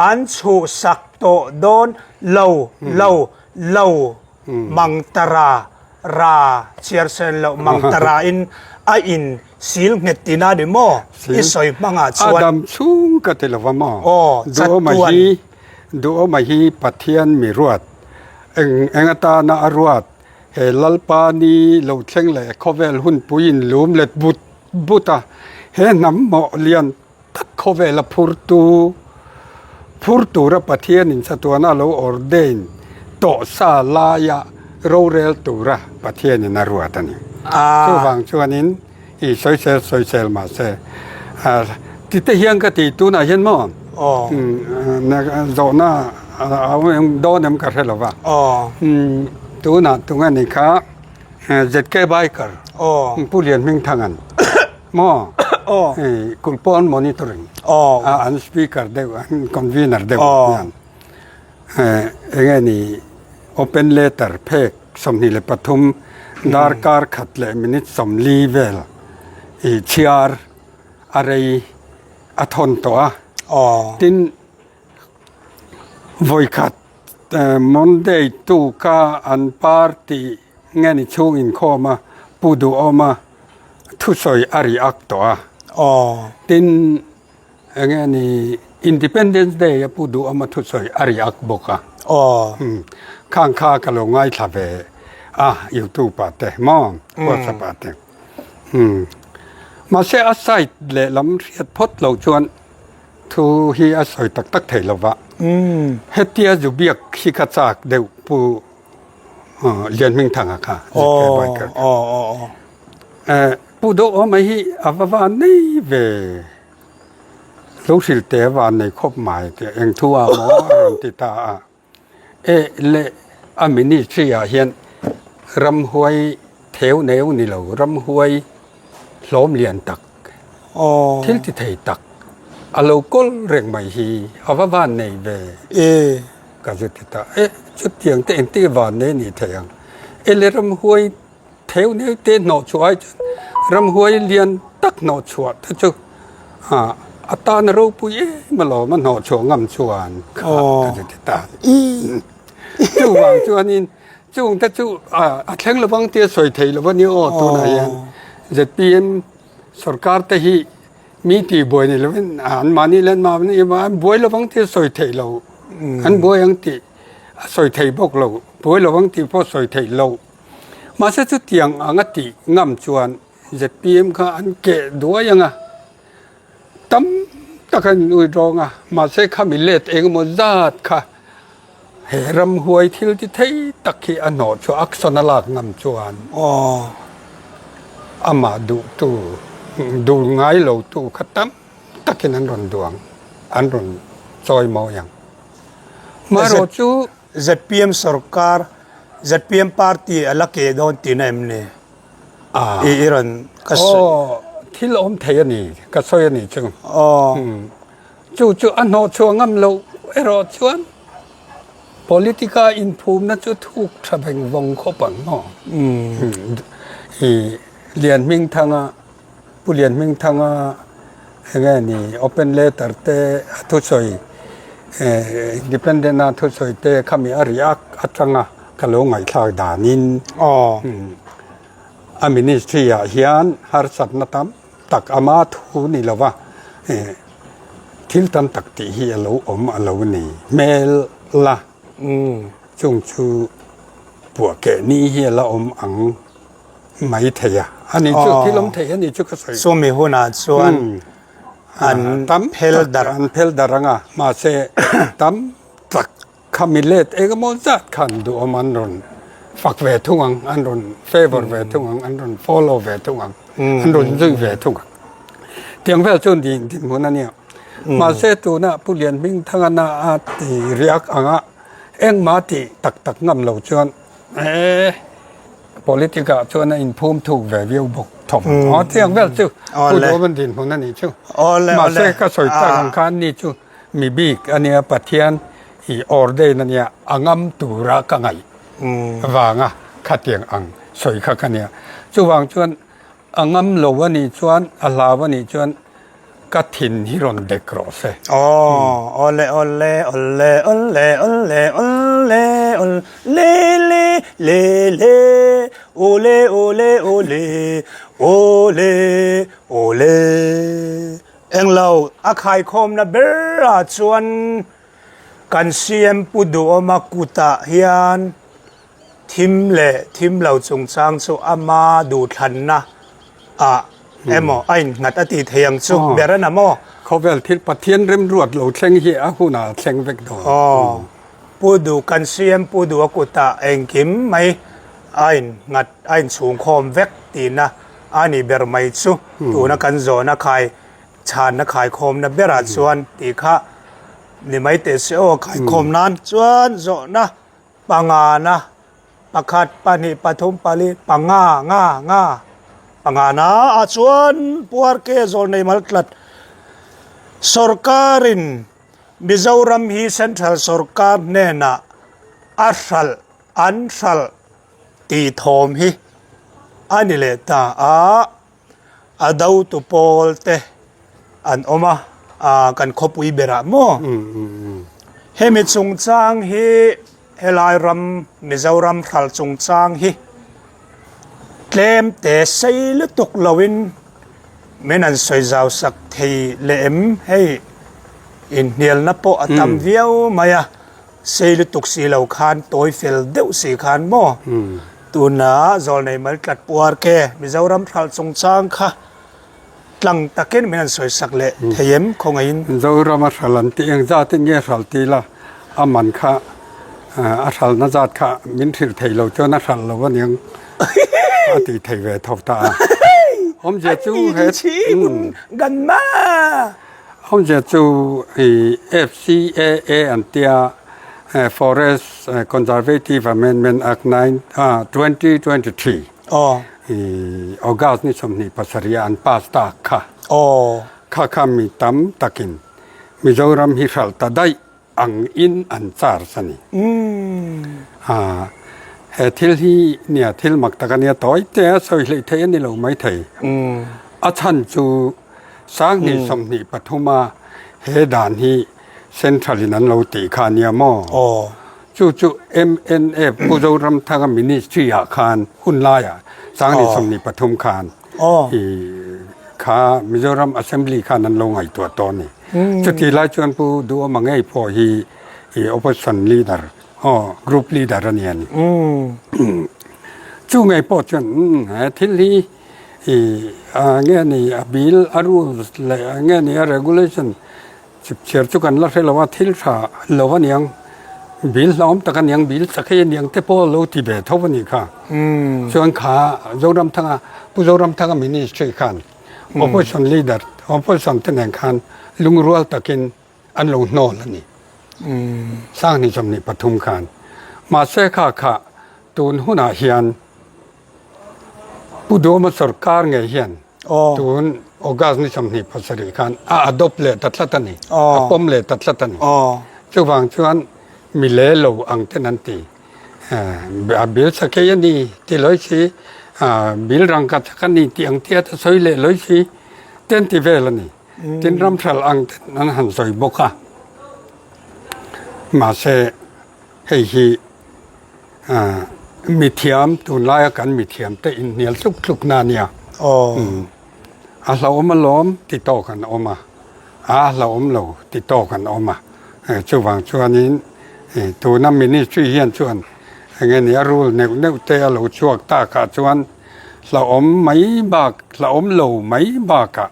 an chhuhsak tawh dawn lo lo lo mang tara. Ra chhiar sen loh mang ta ra in a in sil nghet tina ni maw? I sawi hmangah chuan. A dam chhung ka ti lova maw? Aw, chatuan. Duhawma hi Pathian mi ruat, eng eng atana a ruat, he Lalpa ni lo thleng leh khawvel hunpui in lum let but but a, he hnam mawh lian tak khawvel a phurtu, phur tura Pathian in chatuana lo ordain tawh sa laia rorel tura Pathian in a ruat a ni. Chuvang chuanin i sawisel sawisel mahse ti te hian ka ti tunah hian maw zawhna a awm dawn em ka hre lo va. Tunah tunge ni kha ZK Biker Pu Lianhmingthanga'n Maw? Aw. Hei kulhpawn monitoring. Aw. A an speaker deuh an convener deuh Aw. hian eh enge ni open letter phek 23 darkar khat leh minute 40 vel i chhiar a rei a thawn tawh a. Aw. Tin vawikhat Monday tuka an party Nge ni chhung inkhawm a pu duhawm a thusawi a react tawh a. Aw. Tin, enge ni Independence Day a pu duhawm a thusawi a react bawk a. Aw. Khang kha ka lo ngaithla ve a YouTube ah te maw WhatsApp ah te. Mahse a side lehlam hriat phawt lo chuan thu hi a sawi tak tak thei lova. Hetia zu biak hi ka chak deuh pu Lianhmingthanga kha ZK Biker kha. Pu Duhawma hi a va van nei ve lo hrilh te a van nei khawp mai tih eng thu a maw a rawn ti ta a. E le a ministry ah hian ramhuai theu neu ni lo ramhuai hlawm lian tak thil ti thei tak a lo kawl reng mai hi a va van nei ve. Ka zu ti ta, E, chutiang te engtik van nei ni thei ang? E le ramhuai theu neu te hnawh chhuah ai chuan ramhuai lian tak hnawh chhuah te chu a tan a ropui em alawm a hnawh chhuah ngam chuan kha ka zu ti ta. Chuvang chuanin chung te chu a thleng lovang tia sawi thei lo a ni aw tunah hian zpm sorkar te hi Mi tih buai ni lovin an mahni leh an mahni an buai lovang tih a sawi theih lo. An buai ang tih a sawi thei bawk lo. Buai lovang tih pawh sawi theih lo. Mahse chutiang ang a tih ngam chuan zpm kha an keh duai ang a, tam tak an inui rawng a, mahse khami let engemaw zat kha He ramhuai thil ti thei tak hi a hnawh chu action a lak ngam chuan amah duhtu, duh ngai lotu kha tam takin an rawn duh ang, an rawn chawi mawi ang. Marawh chu. Zpm sorkar, zpm party a la keh dawn tihna em ni? I rawn ka sawi. Aw, thil awm thei a ni, ka sawi a nih chu. Chu chu a hnawhchhuah ngam loh erawh chuan politica inphumna chu thuk tha beng vawng khawp ang maw? I Lianhmingthanga, Pu Lianhmingthanga enge ni open letter te a thusawi independent a thusawi te khami a react atanga ka lo ngaihthlak danin a ministry ah hian harsatna tam tak ama thu ni lova thil tam tak tih hi a lo awm a lo ni hmel la chung chu puah keh ni hi a la awm ang mai thei a ani chu thil awm thei ani chu ka sawi chumi hunah chuan an phel darh an phel darh ang a mahse tam tak Khami let engemaw zat khan duhawm an rawn fak ve thung ang, an rawn favour ve thung ang, an rawn follow ve thung ang, an rawn zui ve thung ang. Tiang vel chu din dinhmun a nia. Mahse tuna Pu Lianhmingthanga na a ti riak anga engmah tih tak tak ngam lo chuan eh politic ah chuan a inphum thuk ve viau bawk thawm. Aw tiang vel chu Pu Duhawm dinhmun a nih chu. Mahse ka sawi tak ang khan ni chu Mi bik a nia Pathian i ordain a nia a ngam tura ka ngaih vanga khatiang ang sawi kha ka nia. Chuvang chuan a ngam lo a nih chuan a hlau a nih chuan ka thin hi rawn dek rawh se. Aw awle awle awle awle awle awle awle le le le le. Awle awle awle awle awle. Englo a khaikhawmna berah chuan kan CM Pu Duhawma kutah hian thim leh thim lo chungchang chu ama duhthlanna ah emaw a innghat a tih thei ang chu ber a na maw? Khawvel thil Pathian remruat lo thleng hi a hunah a thleng vek dawn. Aw, Pu Duh kan CM Pu Duh a kutah engkim mai a innghat a inchhungkhawm vek tihna a nih ber mai chu tuna kan zawhna khai chhanna khaikhawmna berah chuan tih kha ni mai teh se aw khaikhawm nan chuan zawhna pangana pakhat pahnih pathum pali panga nga nga pangana ah chuan puar ke zawl nei mal tlat sorkarin Mizoram hi central sorkar hnenah a hralh an hralh tih thawm hi a ni leh ta a. A dotu pawl te an awm a, ah kan khawpui berah maw? Hemi chungchang hi helai ram Mizoram hral chungchang hi tlem te sei lutuk loin min an sawi zau sak thei leh em hei inhnialna pawh a tam viau mai a. Sei lutuk si lo khan tawi fel deuh si khan maw? Tuna Zawlnei Maltlat Puar ke Mizoram hralh chungchang kha tlang takin min han sawisak leh thei em khawngaihin? Mizoram a hralh an tih eng zat in nge hralh ti la, a man kha a hralhna zat kha min hrilh thei lo chuan a hralh lo aniang a tih thei ve tho ta a. Awmzia chu he. Awmzia chu i FCAA an tia Forest Conservative Amendment Act 2023 i August ni 27 ah an pass tak kha. Kha kha mi tam takin Mizoram hi hralh ta daih ang in an charge a ni. He thil hi nia thil mak tak a nia tawi te a sawi hleih theih a ni lo mai thei. A chhan chu Sanghnih 23 a he dan hi Central in an lo tih kha a nia maw? Chu chu MNF Pu Zoramthanga Ministry ah khan hun laiah Sanghnih 23 khan i kha Mizoram Assembly khan an lo ngaihtuah tawh a ni. Chuti lai chuan Pu Duhawma ngei pawh hi i opposition leader aw group leader a ni a ni. Chu ngei pawh chuan he thil hi i nge ni a bill a rules leh nge ni a regulation chipchiar chu kan la hre lo a thil tha lo a niang bill hlauhawm tak a niang bill chak hi a niang te pawh lo ti ve tho a nih kha. Chuan kha Zoramthanga Pu Zoramthanga ministry khan Opposition leader, opposition te nen khan lungrual takin an lo hnawl a ni. 2023 khan. Mahse kha kha tun hunah hian Pu Duhawma sorkar ngei hian tun August ni 27 khan a adopt leh ta tlat a ni. A pawm leh ta tlat a ni. Chuvang chuan mi le lo ang ten an ti. A bil sakei a ni ti lawi si, bil rangka chak a ni tih ang tia te sawi leh lawi si te an ti vel a ni. Tin ram hralh ang te an han sawi bawk a. Mahse hei hi mithiam tunlaia kan mithiam te inhnial tluk tluk na a nia. A hlauhawm alawm ti tawk an awm a, a hlauhawm lo ti tawk an awm a. Chuvang chuanin tuna ministry hian chuan eng nge ni a rule neuh neuh te a lo chhuak takah chuan hlauhawm mai bak hlauhawm lo mai bakah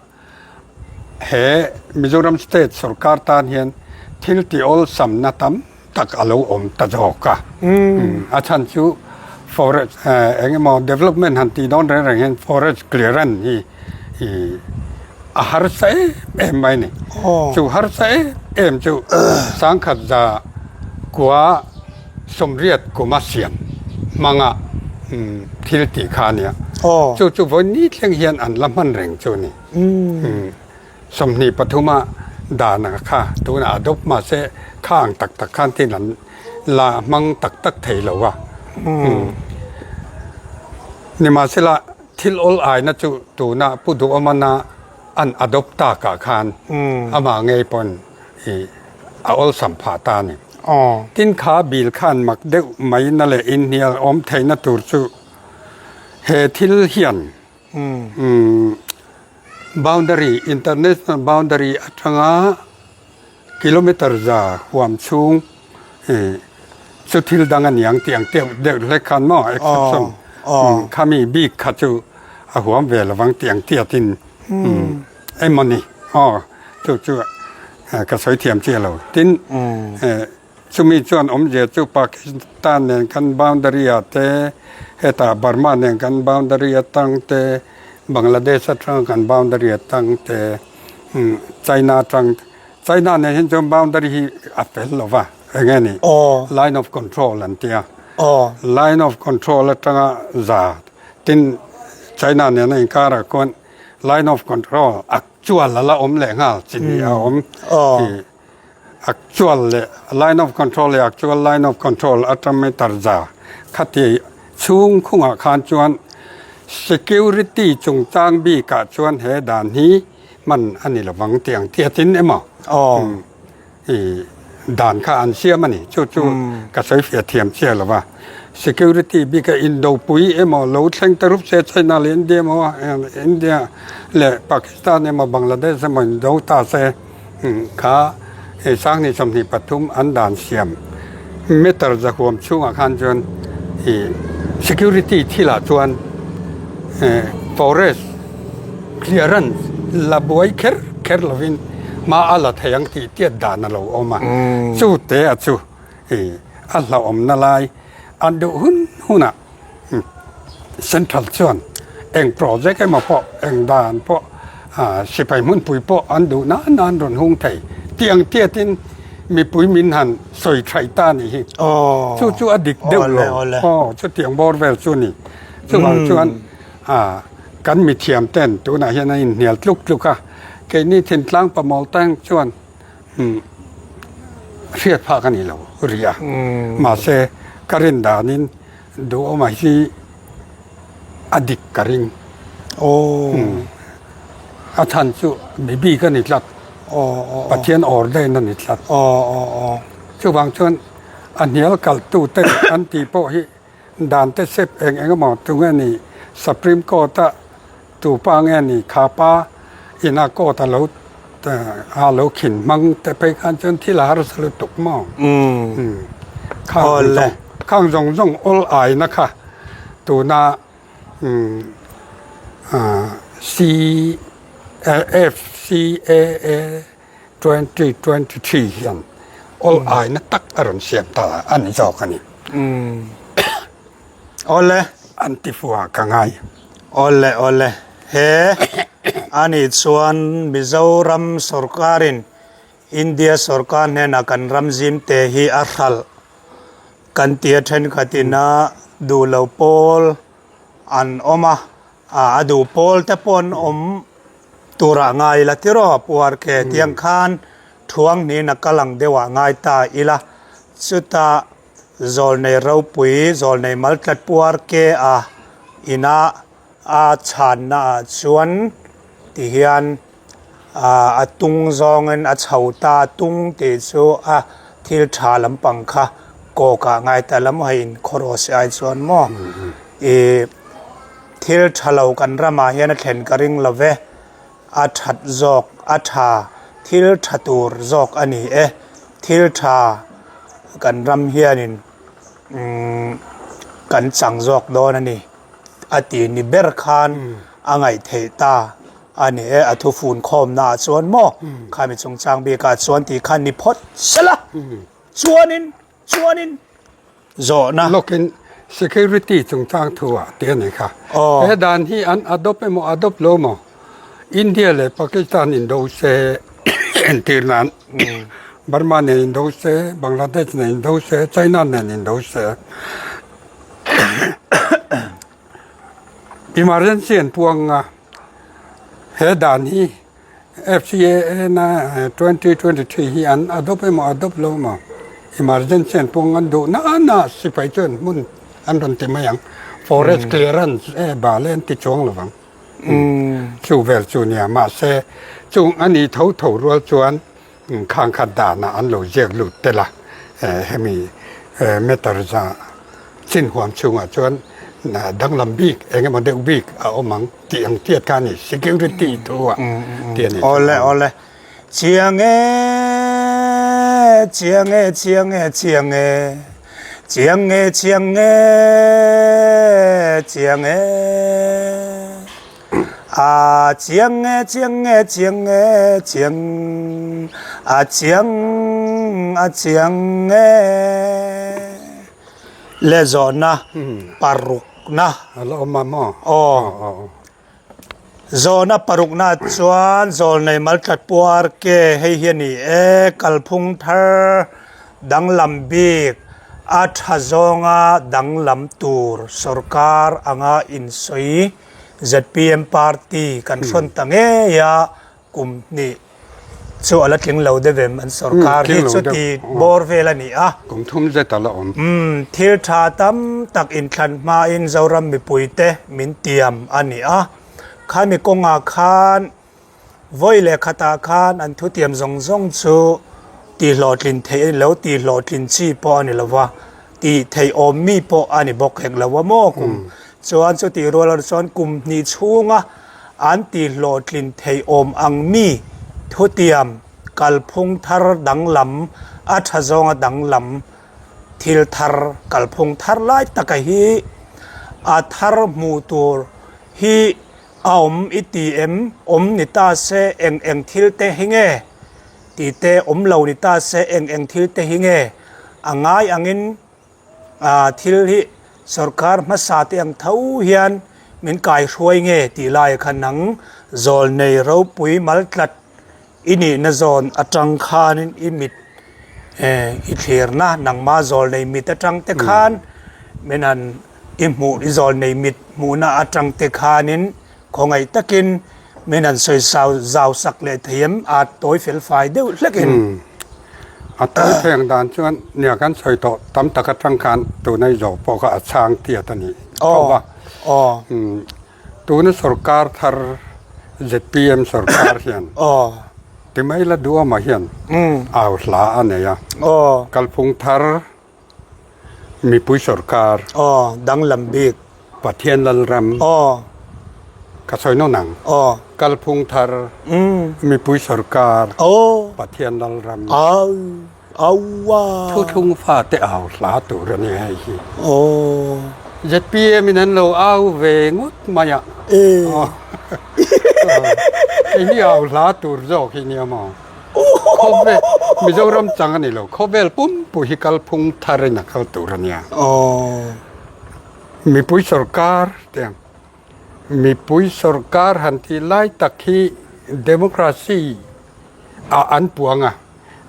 he Mizoram state sorkar tan hian thil tih awlsamna tam tak a lo awm ta zawk a. A chhan chu forest eng emaw development han tih dawn reng reng hian forest clearance hi i a harsa em em mai a ni. Chu harsa em em chu sangkhat za kua sawmriat kuma siam hmanga thil tih kha a nia. Chu chu vawi ni thleng hian an la hman reng chu a ni. 23 a dan ang kha tunah a dawp mahse kha ang tak tak khan tin an la hmang tak tak thei lo a. Nimahsela thil awl aina chu tuna Pu Duhawmana an adopt takah khan amah ngei pawn i a awlsam phah ta a ni. Tin kha bil khan mak deuh mai na leh inhnial awm theihna tur chu. He thil hian boundary, international boundary atanga kilometer za huam chhung chu thil dang a niang tih ang deuh deuh hlek khan maw exception khami bik kha chu a huam ve lovang tih ang tiatin emawni aw chu chu ka sawi thiam chiah lo. Tin, Chumi chuan awmzia chu Pakistan nen kan boundary ah te, hetah Burma nen kan boundary atang te, Bangladesh atanga kan boundary atang te, China atang te, China nen hian chuan boundary hi a fel lo va, eng nge ni? Line of control an tia. Line of control atanga za tin China nena inkarah khuan line of control actual a la awm leh nghal chi ni a awm. Actual leh line of control leh actual line of control atang meter za khati chhung khungah khan chuan security chungchang bikah chuan he dan hi hman a ni lovang tih ang tiatin emaw i dan kha an siam a ni. Chu chu ka sawi fiah thiam chiah lo va. Security bika indopui emaw lo thleng ta rup se China leh India emaw India leh Pakistan emaw Bangladesh emaw indo ta se Kha Sangni 23 an dan siam meter zahuam chhungah khan chuan ih security thilah chuan forest clearance la buai kher kher lovin hma a la thei ang tih tiat dan a lo awm a, chu te a chu ih a hlauhawmna lai an duh hun hunah Central chuan eng project emaw pawh eng dan pawh sipai hmunpui pawh an duh nan nan rawn hung thei tiang tiatin mipui min han sawi thaih ta a nih hi. Chu chu a dik deuh lo. Aw chutiang bawr vel chu a ni. Chuvang chuan kan mithiam ten tunah hian an inhnial tluk tluk a, keini thintlang pamawl tang chuan hriat phak a ni lo rih a. Mahse ka rin danin Duhawma hi a dik ka ring. A chhan chu mi bik a ni tlat. Pathian ordain a ni tlat. Chuvang chuan a hnial kaltu te an tih pawh hi dan te sep eng eng emaw tunge ni Supreme Court a tu pa nge ni kha pa ina court a lo a lo khin hmang te phei khan chuan thil a harsa lutuk maw khang zawng khang zawng zawng awl aina kha tuna C FCAA 2023 hian awl aina tak a rawn siam ta a ni zawk a ni. Awle. An ti fuh ah ka ngai. Awle awle. He anih chuan Mizoram sorkarin India sorkar hnenah kan ram zim te hi a hralh kan tia thenkhatin a duh lo pawl an awm a, a duh pawl te pawh an awm turah ngai ila tiraw puar ke tiang khan thuang hnihin a kal ang deuhah ngai ta ila chutah Zawlnei ropui, zawlnei maltlat puar ke a ina a chhanna ah chuan ti hian a tung zawngin a chho ta tung tih chu a thil tha lampang kha kawk ah ngai ta lam hei in khawraw si ai chuan maw ih thil tha lo kan ramah hian a thlen ka ring lo ve a that zawk a tha thil tha tur zawk a ni e thil tha kan ram hianin umm kan chang zawk dawn a ni a ti ni ber khan a ngaih theih ta a ni e a thufun khawmna ah chuan maw khami chungchang bikah chuan tih khan ni phawt sela chuanin chuanin Zawhna. Lawkin security chungchang thu ah tih a ni kha. He dan hi an adopt emaw adopt lo maw? India leh Pakistan indo se entir nan Burma nen indo se, Bangladesh nen indo se, China nen indo se emergency an puang a he dan hi FCAA na 2023 hi an adopt emaw adopt lo emaw emergency an pawng an duh na na sipai chuan hmun an rawn ti mai ang forest clearance e bal e an ti chuang lo vang chu vel chu nia mahse chung a ni tho tho rual chuan khang khat danah an lo ziak lut tel a hemi meter za chin huam chhungah chuan. Danglam bik eng emaw deuh bik a awm ang tih ang tiat kha a ni, security thu ah tih a ni. Awle awle. Chiang e, chiang e, chiang e, chiang e, chiang e, chiang e, chiang e. A chiang e, chiang e, chiang e, chiang, a chiang, a chiang e. Le zawhna parukna. A la awm a maw? Aw. Zawhna parukna chuan zawlnei maltlat puar ke hei hi a ni e, kalphung thar danglam bik a tha zawnga danglam tur sorkar anga insawi zpm party kan hrawn ta ngei a kum hnih chu a la tling lo deuh em an sorkar hi chuti bawr vel a ni a. Kum thum zet a la awm. Umm thil tha tam tak inthlan hmain Zoram mipuite min tiam a ni a. Khami kawngah khan vawi leh khatah khan an thutiam zawng zawng chu tihhlawhtlin theih a ni lo, tihhlawhtlin chi pawh a ni lo va, tih theih awm mi pawh a ni bawk hek lo a maw kum chuan chutih rual erawh chuan kum hnih chhunga An tihhlawhtlin theih awm ang mi thutiam kalphung thar danglam, a tha zawnga danglam thil thar kalphung thar lai taka hi a thar hmuh tur hi a awm i ti em? Awm ni ta se eng eng thil te hi nge? Tih te awm lo ni ta se eng eng thil te hi nge? A ngai angin Thil hi sorkar hmasa te ang tho hian min kaihruai nge tih lai kha nang zawlnei ropui maltlat i nihna zawn atang khanin i mit i thlirna nangma zawlnei mit atang te khan min han i hmuh i zawlnei mit hmuhna atang te khanin khawngaih takin min han sawi sau zau sak leh thei em a tawi fel fai deuh hlekin. A tawi theng dan chuan nia kan sawi tawh tam tak atang khan tuna i zawh pawh kha a chhang tiat a nih tho va. Tuna sorkar thar zpm sorkar hian timai la duama hian au hla a nei a. Kalphung thar Mipui sorkar. Aw, danglam bik. Pathian Lalram. Aw. Ka sawi nawn ang. Aw. Kalphung thar. Umm. Mipui sorkar. Aw. Pathian Lalram. Au. Aua. Thuthlung fate au hla tur a ni hei hi. Aw. ZPM in an lo au ve ngawt mai a. E. Hei hi au hla tur zawk hi nia maw? Khawvel, Mizoram chang a ni lo, khawvel pumpui hi kalphung thar in a kal tur a nia. Mipui sorkar te ang, mipui sorkar han tih lai tak hi democracy ah an puang a,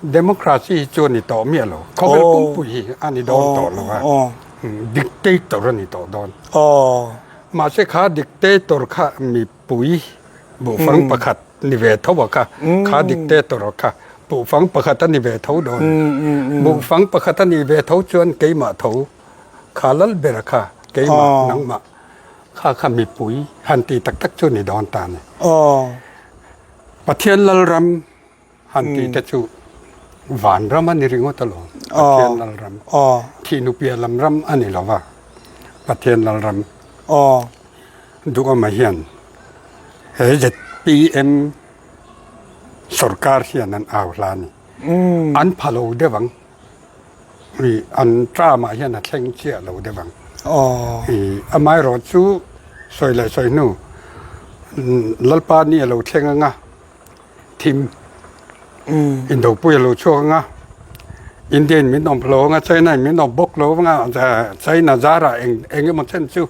democracy hi chu a ni tawh miah lo, khawvel pumpui hi a ni dawn tawh lo a, dictator a ni tawh dawn. Mahse kha dictator kha mipui Buhfang pakhat ni ve tho a kha, kha dictator a kha buhfang pakhat a ni ve tho dawn. Buhfang pakhat a nih ve tho chuan keimah tho kha lal ber a kha, keimah nangmah kha kha mipui han ti tak tak chu ni dawn ta a ni. Pathian Lalram han tih te chu vanram a ni ringawt alawm, Pathian Lalram. Thihnupiah lam ram a ni lo va, Pathian Lalram. Duhawma hian he zpm sorkar hian an au hla a ni. An pha lo deuh ang. An term ah hian a thleng chiah lo deuh ang. Amaherawh chu sawi leh sawi hnu Lalpa ni a lo thleng ang a, thim indopui a lo chhuak ang a, India in min awm lo ang a, China in min awm bawk lo ang a, China zarah eng eng emaw chen chu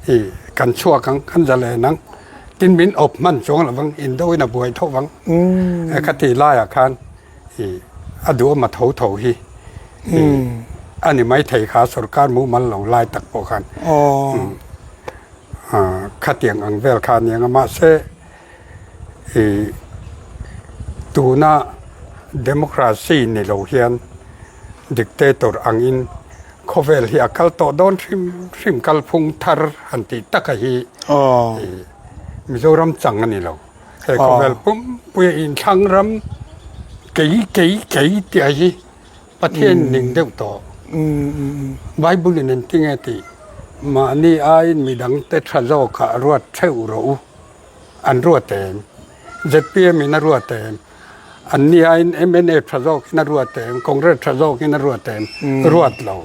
ih kan chhuak ang, kan za len ang, tin min awp hman chuang lo vang, indo in a buai tho vang. Kha ti laiah khan ih a duhawm a tho tho hi ih a ni maithei kha sorkar mumal lo lai tak pawh khan khatiang ang vel kha a ni ang a, mahse I tuna democracy ni lo hian dictator angin khawvel hi a kal tawh dawn hrim hrim kalphung thar han tih taka hi i Mizoram chang a ni lo. He khawvel pumpuia inthlang ram kei kei kei tih hi Pathian ning deuh tawh. Bible in engtinge tih? Mahni aiin midangte tha zawkah ruat theuh rawh u. An ruat em? Zpm in a ruat em? Anni aiin mnf tha zawkin a ruat em? Congress tha zawkin a ruat em? Ruat lo.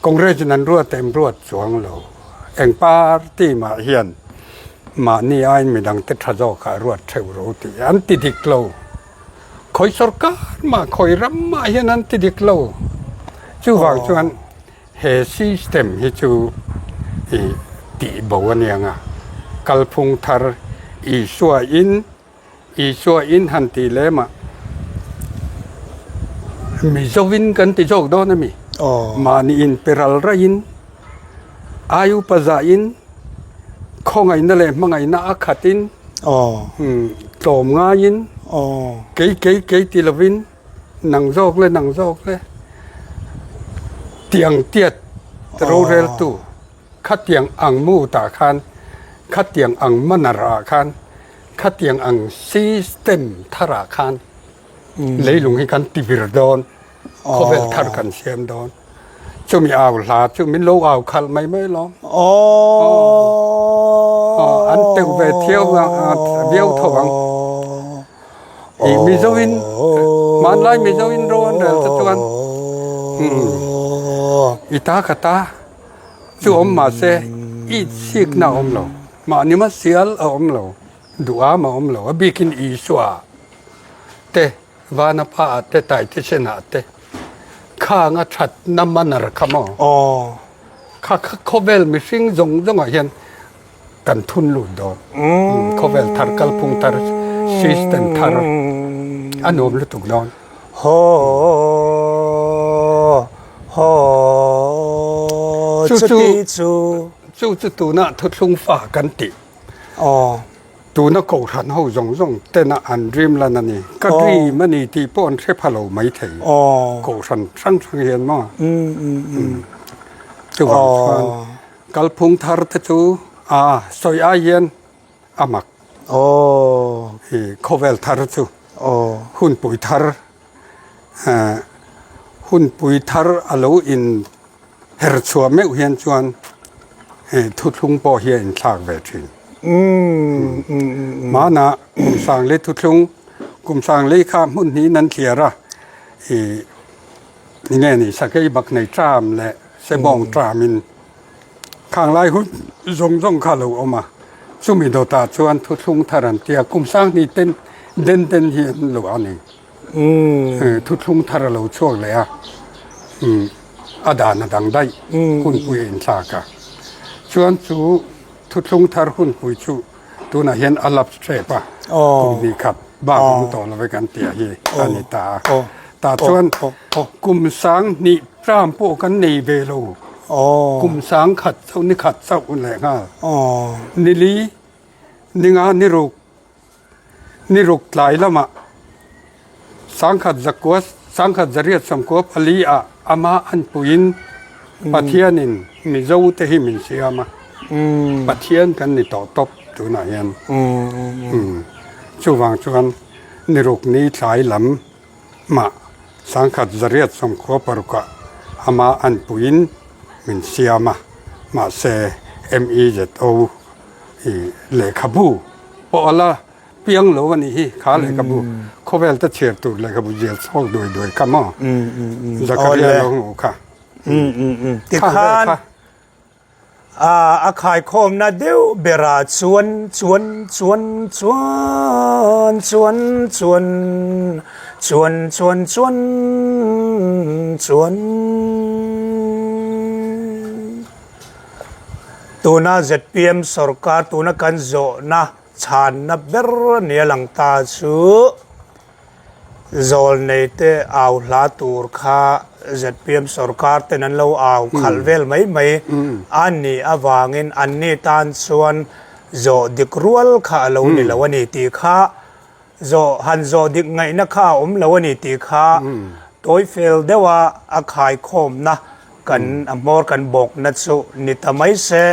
Congress in an ruat em? Ruat chuang lo. Eng party mah hian mahni aiin midangte tha zawkah ruat theuh rawh u tih an ti dik lo. Khawi sorkar mah, khawi ram mah hian an ti dik lo. Chuvang chuan he system hi chu i tih bo a niang a, kalphung thar Isua in, Isua in han tih lem ah Mizo in kan ti zawk dawn a mi? Mahni in pe ral raih in, ai upa zah in, khawngaihna leh hmangaihna a khat in, tlawm ngai in, kei kei kei ti lo in, nang zawk le nang zawk le tiang tiat roreltu khatiang ang mood ah khan khatiang ang manner ah khan khatiang ang system thar ah khan leilung hi kan ti vir dawn khawvel thar kan siam dawn chumi au hla chu min lo au khalh mai mai lawm an teuh ve thiau viau tho ang. I Mizo in hmanlai Mizo in ro an rel te chuan i ta ka ta chu awm mahse i chhikna a awm lo mahni ma sial a awm lo duham a awm lo a bikin Isua te Vanapa ah te Taitisen ah te khang a thatna manner kha maw kha kha khawvel mihring zawng zawng ah hian kan thun lut dawn. Khawvel thar, kalphung thar, system thar a nuam lutuk dawn. Haw haw Chu chu chuti chu. Chu chu tuna thuthlung fa kan tih. Aw. Tuna kohhran ho zawng zawng tena an dream lan a ni. Ka dream a ni tih pawh an hre pha lo maithei. Aw. Kohhran hrang hrang hian maw. Chuvang chuan. Kalphung thar te chu a sawi ai hian a mak. I khawvel thar chu hunpui thar hunpui thar a lo in her chhuah meuh hian chuan thuthlung pawh hi a inthlak ve thin. Hmanah kum sangli thuthlung kum sangli kha hmun hnihin an thliar a i nge ni sakei bak nei tram leh Sebawng tramin khang lai hun zawng zawng kha a lo awm a, chumi dawtah chuan thuthlung thar an tia, kum sanghnih ten den den hi an lo a ni. Thuthlung thar a lo chhuak leh a, a dan a dang daih hunpui a inthlak a. Chuan chu thuthlung thar hunpui chu tunah hian a lapse tep a, kum hnih khat bak awm tawh lo ve kan tih hi a ni ta a. Tah chuan kum sanghnih Tram pawh kan nei ve lo. Kum sang khat chauh ni khat chauh leh nghal. Ni li, ni nga, ni ruk, ni ruk tlai lamah sangkhat zakua, sangkhat zariat sawmkua pali ah ama an puiin Pathianin Mizo te hi min siam a. Pathian kan ni tawh tawp tunah hian. Chuvang chuan ni ruk ni tlai lam Mah sangkhat zariat sawmkhua parukah ama an puiin min siam a, mahse MEZO i lehkhabu pawh a la piang lo a nih hi, kha lehkhabu khawvel te chhiar tur lehkhabu zial chhuak duai duai kha maw Zakaria lo hmuh kha. Tikhan A khaikhawmna deuh berah chuan chuan chuan chuan chuan chuan chuan chuan chuan chuan Tuna zpm sorkar tuna kan zawhna chhanna ber nia lang ta chu Zawlnei te au hla tur kha zpm sorkar ten an lo au khalh vel mai mai a nih avangin anni tan chuan zawh dik rual kha a lo ni lo a ni tih kha zawh han zawh dik ngaihna kha a awm lo a ni tih kha tawi fel deuha a khaikhawmna kan a hmawr kan bawkna chu ni ta mai se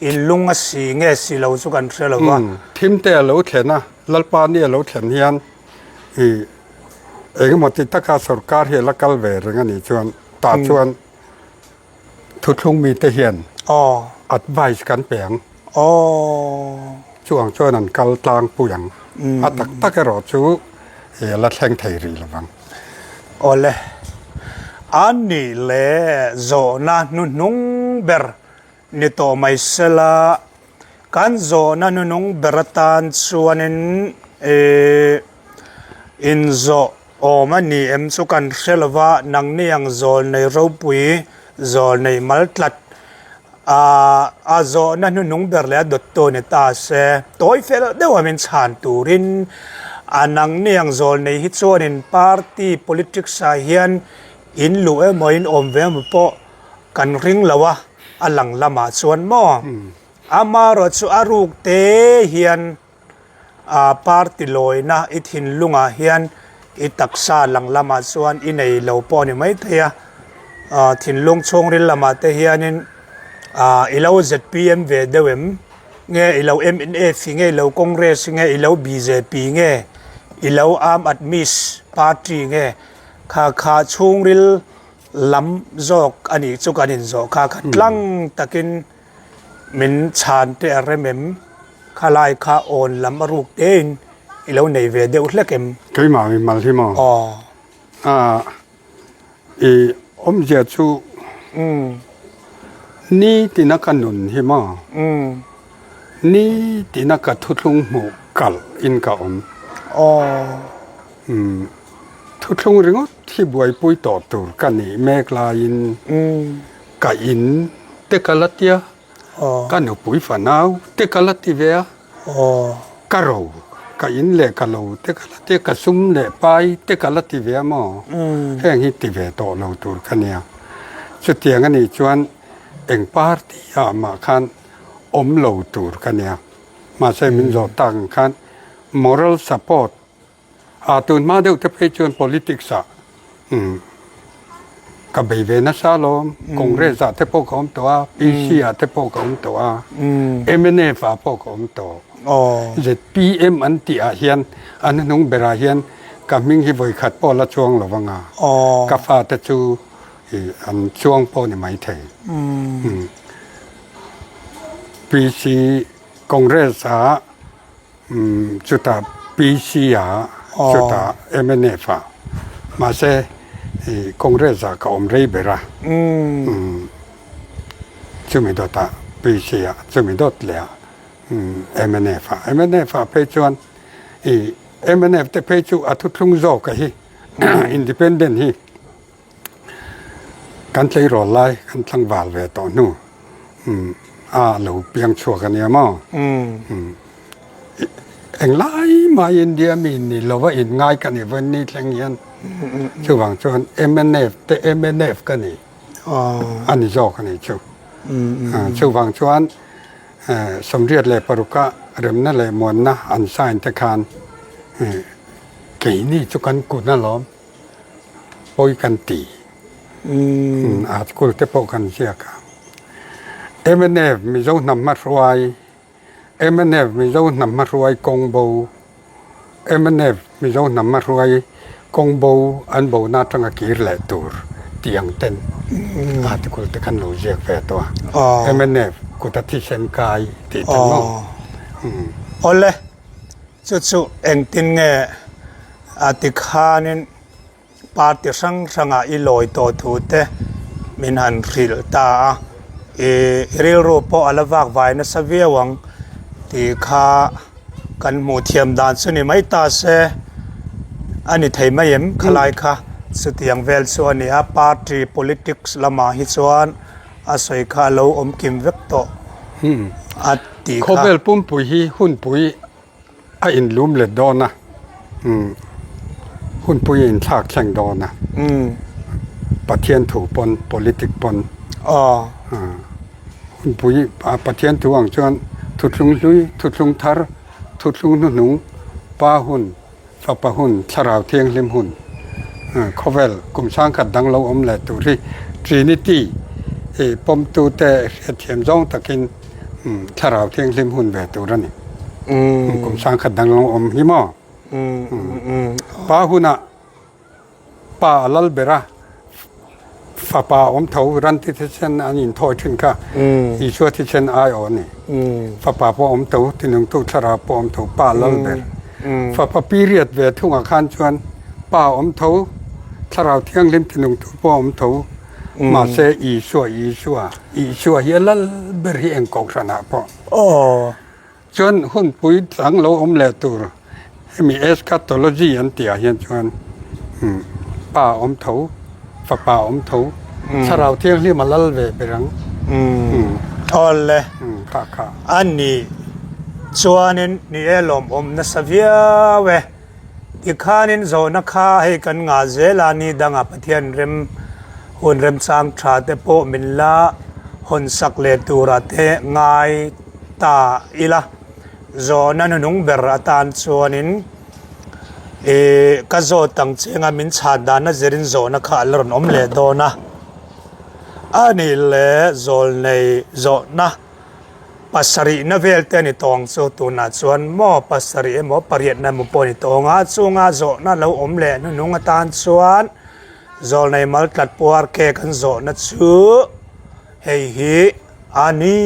inlung a si nge si lo chu kan hre lo va. Thim te a lo thlen a, Lalpa ni a lo thlen hian I engemaw ti taka sorkar hi a la kal ve reng a nih chuan tah chuan thu. Thuthlung mite hian advice kan pe ang. Chu ang chuan an kal tlangpui ang. A tak tak erawh chu a la thleng thei rih lo vang. Awle, a nih leh zawhna hnuhnung ber ni tawh mai sela, kan zawhna hnuhnung ber atan chuanin ih inzawh awm a ni em chu kan hre lo va, nangni ang zawl nei ropui, zawl nei mal tlat ah a zawhna hnuhnung ber leh a dawttu ni ta se, tawi fel deuh a min chhan turin a nangni ang zawl nei hi chuanin party politics ah hian in luh emaw in awm ve emaw pawh kan ring lo a, a lang lamah chuan maw amaherawh chu a ruk te hian a party lawina i thinlungah hian i taksa lang lamah chuan i nei lo pawh a ni maithei a, ah thinlung chhungril lamah te hianin ah i lo zpm ve deuh em nge i lo mnf nge i lo congress nge i lo bjp nge i lo aam admis party nge kha kha chhungril lam zawk a nih chu kan inzawh kha kha tlang takin min chhan te a rem em? Khalai kha awn lam a ruk tein i lo nei ve deuh hlek em? Keimah mi mal hi maw? Aw. Ah, i awmzia chu ni tina ka nun hi maw? Ni tina ka thuthlung hmuh kalh in ka awm. Aw. Umm, thuthlung ringawt hi buaipui tawh tur ka nih mek laiin ka in te ka la tia, ka nupui fanau te ka la ti ve a, ka ro, ka in leh ka lo te ka la tia, ka sum leh pai te ka la ti ve a maw? Heng hi ti ve tawh lo tur ka nia. Chutiang a nih chuan eng party ah mah khan awm lo tur ka nia. Mahse min zawh tak ang khan moral support A tun hma deuh te phei chuan politics ah ka bei ve nasa alawm. Congress ah te pawh ka awm tawh a, PC ah te pawh ka awm tawh a, mnf ah pawh ka awm tawh. ZPM an tih ah hian an hnung berah hian ka hming hi vawi khat pawh la chuang lo vang a, ka fate chu an chuang pawh ni maithei. PC Congress ah Chutah PC ah, chutah mnf ah, mahse Congress ah ka awm rei ber a, chumi dawtah PC ah, chumi dawt leh ah mnf ah. Mnf ah phei chuan mnf te phei chu a thuthlung zawk a hi, independent hi. Kan tleirawl lai kan tlangval ve tawh hnu a lo piang chhuak a nia maw? Englai mai India mi ni lova inngai ka ni vawiin ni thleng hian chuvang chuan mnf te mnf ka ni a ni zawk a ni chu. Chuvang chuan 86 a remna leh muanna an sign te khan keini chu kan kun alawm. Pawi kan ti. Article te pawh kan ziak a. Mnf Mizo hnam hmahruai, mnf Mizo hnam hmahruai kawng bo, mnf Mizo hnam hmahruai kawng bo an bona atanga kir leh tur tih ang ten article te khan lo ziak ve tawh a. Mnf kut a thisen kai tih te maw. Awle. Chu chu engtin nge a ti khanin party hrang hrangah i lawi tawh thu te min han hrilh ta a, i rilru pawh a la vak vai nasa viau ang tih kha kan hmuh thiam dan chu ni mai ta se a ni thei mai em khalai kha chutiang vel chu a ni a, party politics lamah hi chuan a sawi kha a lo awm kim vek tawh a tih kha. Khawvel pumpui hi hunpui a inlum let dawn a, hunpui a inthlak thleng dawn a, Pathian thu pawn politic pawn hunpui Pathian thu ang chuan thuthlung hlui, thuthlung thar, thuthlung hnuhnung, pa hun, Fapa hun, Thlarau Thianghlim hun, khawvel kum sangkhat dang lo awm leh tur hi Trinity i pawmtute hriatthiam zawng takin Thlarau Thianghlim hun ve tur a ni. Kum sangkhat dang lo awm hi maw? Pa hunah Pa a lal ber a. Fapa awm tho Ranti thisen an inthawi thin kha Isua thisen aiawh a ni. Fapa pawh awm tho, tinungtu thlarau pawh awm tho, Pa lal ber. Fapa period ve thungah khan chuan Pa awm tho, Thlarau Thianghlim tinungtu pawh awm tho, mahse Isua, Isua, Isua hi a lal ber hi eng kohhranah pawh. Chuan hunpui dang lo awm leh tur hemi eschatology an tih ah hian chuan Pa awm tho, Fapa awm tho, Thlarau Thianghlim a lal ve ber ang. Awle. Kha kha. A nih chuanin ni e lawmawm nasa viau e. Tikhanin zawhna kha hei kan ngah zel a, ni dangah Pathian rem hun remchang tha te pawh min la hawn sak leh turah te ngai ta ila. Zawhna nunung ber atan chuanin ih ka zawt ang chenga min chhan dana zirin zawhna kha a la rawn awm leh dawn a. A nih leh zawlnei zawhna. Pasarihna vel te a ni tawng chu tunah chuan maw pasarih emaw pariatna emaw pawh a ni tawng a, chunga zawhna lo awm leh hnuhnung atan chuan zawlnei mal tlat puar ke kan zawhna chu hei hi a ni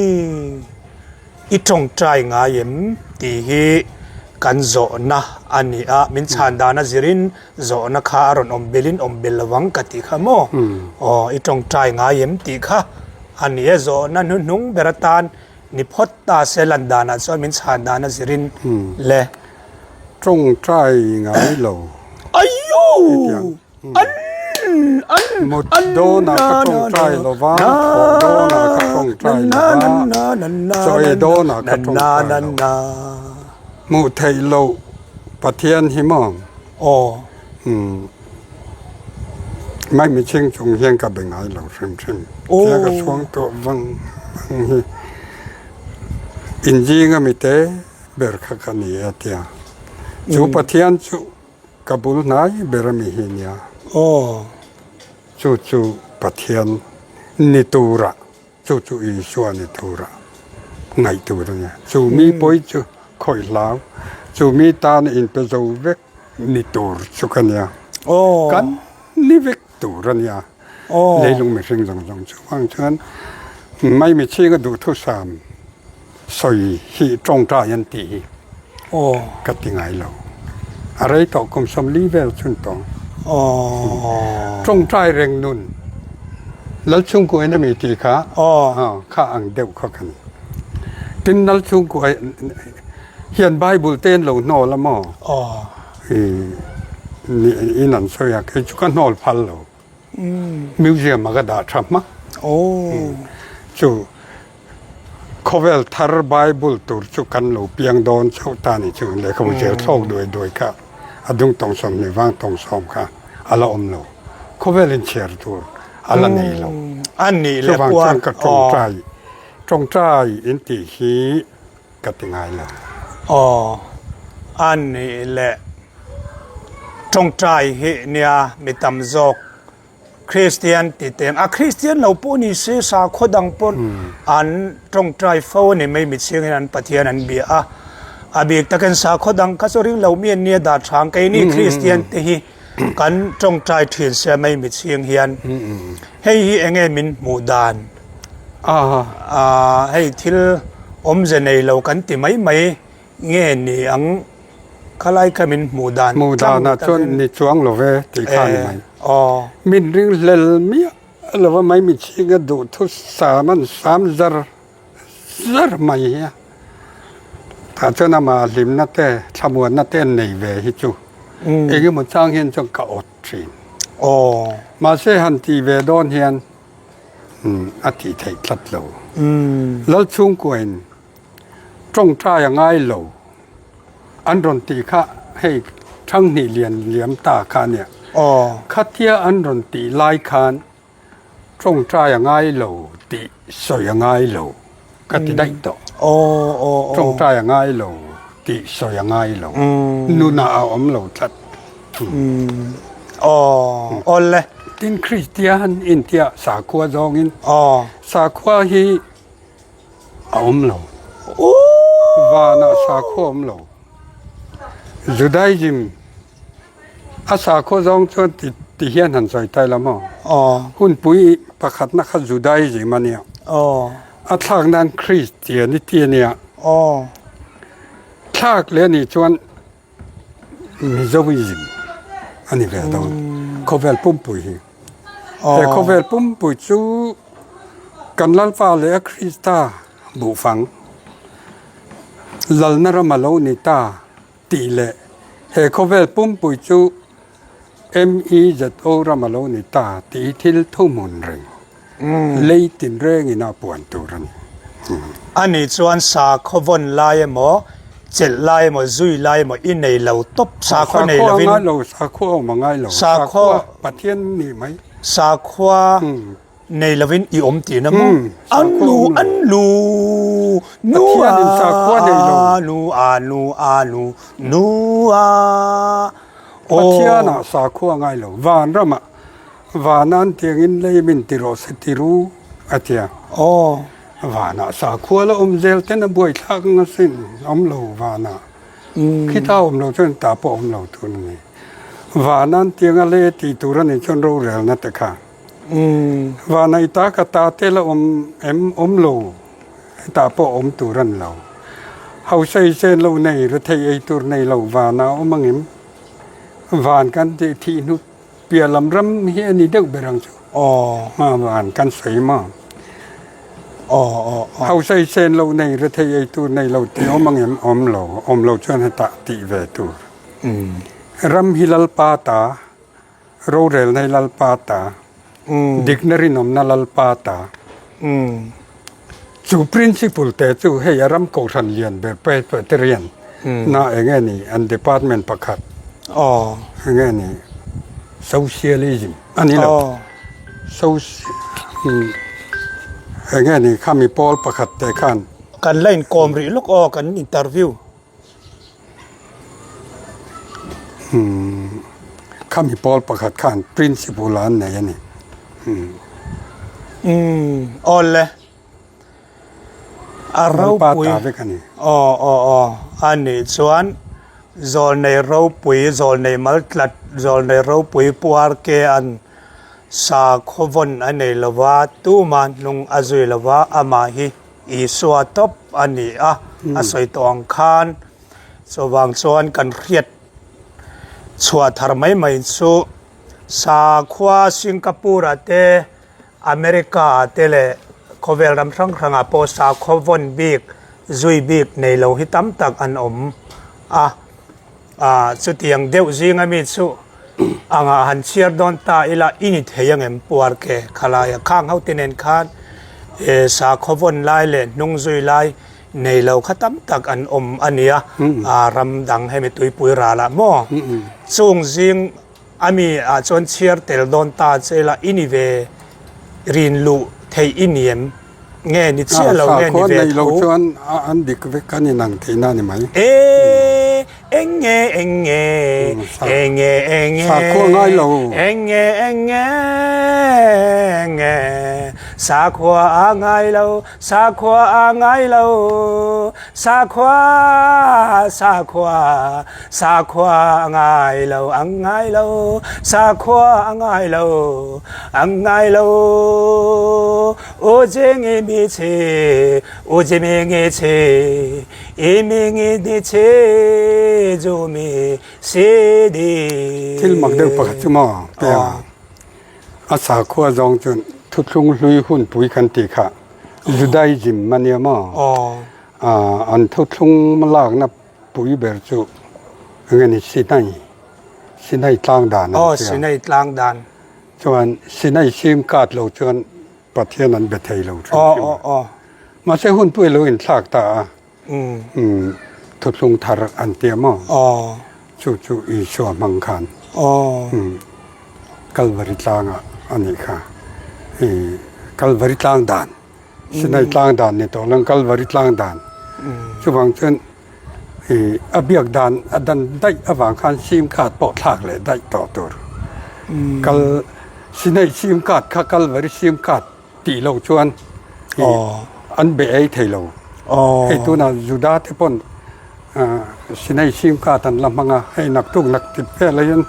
i tawngtai ngai em tih hi kan zawhna a ni a, min chhan dan a zirin zawhna kha a rawn awm belin awm bel lovang ka tih kha maw aw i tawngtai ngai em tih kha a ni e zawhna hnuhnung ber atan ni phawt ta se lan danah chuan min chhan dan a zirin le. Tawngtai ngai lo. Aiyo! An an Mut dawnah ka tawngtai lova, thawh dawnah ka tawngtai lova, chaw ei dawnah ka tawngtai lo. Hmuh theih loh Pathian hi maw? Aw. Umm. Mai michhing chung hian ka be ngai lo hrim hrim. Aw. Tia ka chhuang tawh vang vang hi. Inzing a mite ber kha ka ni e tia. Chu Pathian chu ka bul hnai ber a mi hi nia. Aw. Chu chu Pathian ni tura Chu chu Isua ni tura ngaih tur a ni. Chu mi pawi chu khawih hlau, chu mi tana inpe zo vek ni tur chu ka nia. Kan ni vek tur a nia. Leilung mihring zawng zawng chu vang chuan Maimi chhinga duhthusam sawi hi tawngtai an tih hi ka ti ngai lo. A rei tawh kum 40 vel chhun tawh. Tawngtai reng nun Lalchhungkuain a mi tih kha kha ang deuh kha ka ni. Tin Lalchhungkuai hian Bible te an lo hnawl a maw? In an sawi a, kei chu ka hnawl phal lo. Museum a ka dah tha hmak. Chu Khawvel thar Bible tur chu kan lo piang dawn chauh ta ni chu lehkhabu zel thlawk duai duai kha a dung tawng 20 vang tawng 10 kha a la awm lo. Khawvel in chhiar tur a la nei lo. Chuvang chuan ka tawngtai tawngtai in tih hi ka ti ngai lo. Aw, a nih leh tawngtai hi nia mi tam zawk Kristian ti teng a, Kristian lo pawh ni se sakhaw dang pawn an tawngtai fo a ni mai, mitchhing hian an Pathian an bia a, a bik takin sakhaw dang kha chu ring lo mi an nia dah thang keini Kristian te hi kan tawngtai thin sia mai mitchhing hian hei hi enge min hmuh dan hei thil awmze nei lo kan ti mai mai. Nge ni ang khalai kha min hmuh dan Hmuh danah chuan ni chuang lo ve tih kha a ni mai. Min ring hlel miah lo va mai mi chhinga duh thu sam an sam zar zar mai hi a. Tah chuan amah hlimna te thlamuanna te an nei ve hi chu eng emaw chang hian chuan ka awt thin. Mahse han tih ve dawn hian a tih theih tlat lo. Lalchhungkuain Tawngtai a ngai lo an rawn tih kha hei Thanghnih lian liam ta kha a nia. Khatia an rawn tih lai khan tawngtai a ngai lo tih sawi a ngai lo ka ti daih tawh. Tawngtai a ngai lo tih sawi a ngai lo. Nunah a awm lo tlat. Tin Kristian intia sakhua zawngin sakhua hi a awm lo. Vanah sakhua awm lo. Judaism a sakhua zawng chuan ti. Ti hian han sawi ta ila maw? Hunpui pakhatna kha Judaism a nia. A thlak nan Christianity a nia. Thlak leh a nih chuan Mizoism a ni ve dawn. Khawvel pumpui hi. He khawvel pumpui chu kan Lalpa leh a Krista buhfang lalna ram a lo ni ta tih leh he khawvel pumpui chu MEZO ram a lo ni ta tih hi thil thuhmun reng, lei tinrengin a puan tur a ni. Ani chuan sakhaw vawn lai emaw, chelh lai emaw, zui lai emaw i nei lo tawp, sakhaw nei lovin. Sakhua a ngai lo, sakhua awm a ngai lo, sakhua Pathian ni mai. Sakhua nei lovin i awm tihna maw? An lu, an lu, nu a, nu a, nu a, nu, nu a. Pathianah sakhua ngai lo, van ramah vana an tiangin lei min ti rawh se ti ru a tia. Vanah sakhua la awm zel ten a buaithlak ang asin, awm lo vanah. Khita awm lo chuan tah pawh awm lo tur a ni. Vana an tianga lei a tih tur a nih chuan rorelna te kha. Vana i ta ka ta te la awm em awm lo, hetah pawh awm tur a ni lo. Hausa i chen lo nei, rethei ei tur nei lo vana a awm angem? Van kan tih thih hnu piah lam ram hi a ni deuh ber ang chu. Aw van kan sawi maw? Hausa i chen lo nei, rethei ei tur nei lo tih awm angem? Awm lo, awm lo chuan hetah tih ve tur. Ram hi Lalpa ta. Rorelna hi Lalpa ta, dikna rinawmna Lalpa ta. Chu principle te chu hei a ram kohhran lian ber Presbyterian na eng nge ni an department pakhat eng nge ni socialism a ni lo eng nge ni khami pawl pakhat te khan. Kan la inkawm rih lawk aw kan interview. Khami pawl pakhat khan principle an nei a ni. Awle. A ropui. Ta vek a ni. Aw aw aw a nih chuan zawlnei ropui zawlnei mal tlat zawlnei ropui Pu RK an sakhaw vawn a nei lova tuma hnung a zui lova amah hi Isua tawp a ni a, a sawi tawh ang khan chuvang chuan kan hriat chhuah thar mai mai chu sakhua Singapore ah te, America ah te leh khawvel ram hrang hrang ah pawh sakhaw vawn bik zui bik nei lo hi tam tak an awm a. Ah, chutiang deuh zinga mi chu anga han chhiar dawn ta ila i ni thei angem puar ke khalaia khang ho te nen khan eh sakhaw vawn lai leh hnung zui lai nei lo kha tam tak an awm a nia, ah ram dang hemi tuipui ralah maw chung zing A mi ah chuan chhiar tel dawn ta che ila i ni ve rin luh theih i ni em? Nge ni chiah lo nge ni ve tho? Nei lo chuan an dik vek a ni nang theihna a ni mai. E eng nge eng nge eng nge eng nge Sakhua ngai lo. Eng nge eng nge eng nge Sakhua a ngai lo Sakhua a ngai lo Sakhua Sakhua Sakhua a ngai lo, a ngai lo, sakhua a ngai lo, a ngai lo. U jing i mi chi, u ji mi ngi chi, i mi ngi ni chi, ju mi si di. Thil mak deuh pakhat chu maw Piang? A sakhua zawng chuan thuthlung hlui hunpui kan tih kha Judaism a nia maw? An thuthlung lakna Pui ber chu enge ni Sinai, Sinai tlang dan an tia. Sinai tlang dan. Chuan Sinai sim kat lo chuan Pathian an be thei lo hrim hrim a. Mahse hun pui lo inthlak ta a, thuthlung thar an tia maw? Chu chu Isua hmang khan Kalvari tlangah a nih kha. Kalvari tlang dan. Sinai tlang dan ni tawh lang Kalvari tlang dan chuvang chuan ih a biak dan a dan daih avang khan sim card pawh thlak leh daih tawh tur kal Sinai sim card kha Kalvari sim card tih loh chuan ih an be ei thei lo hei tunah Juda te pawn ah Sinai sim card an la hmang a hei naktuk nak tip velah hian.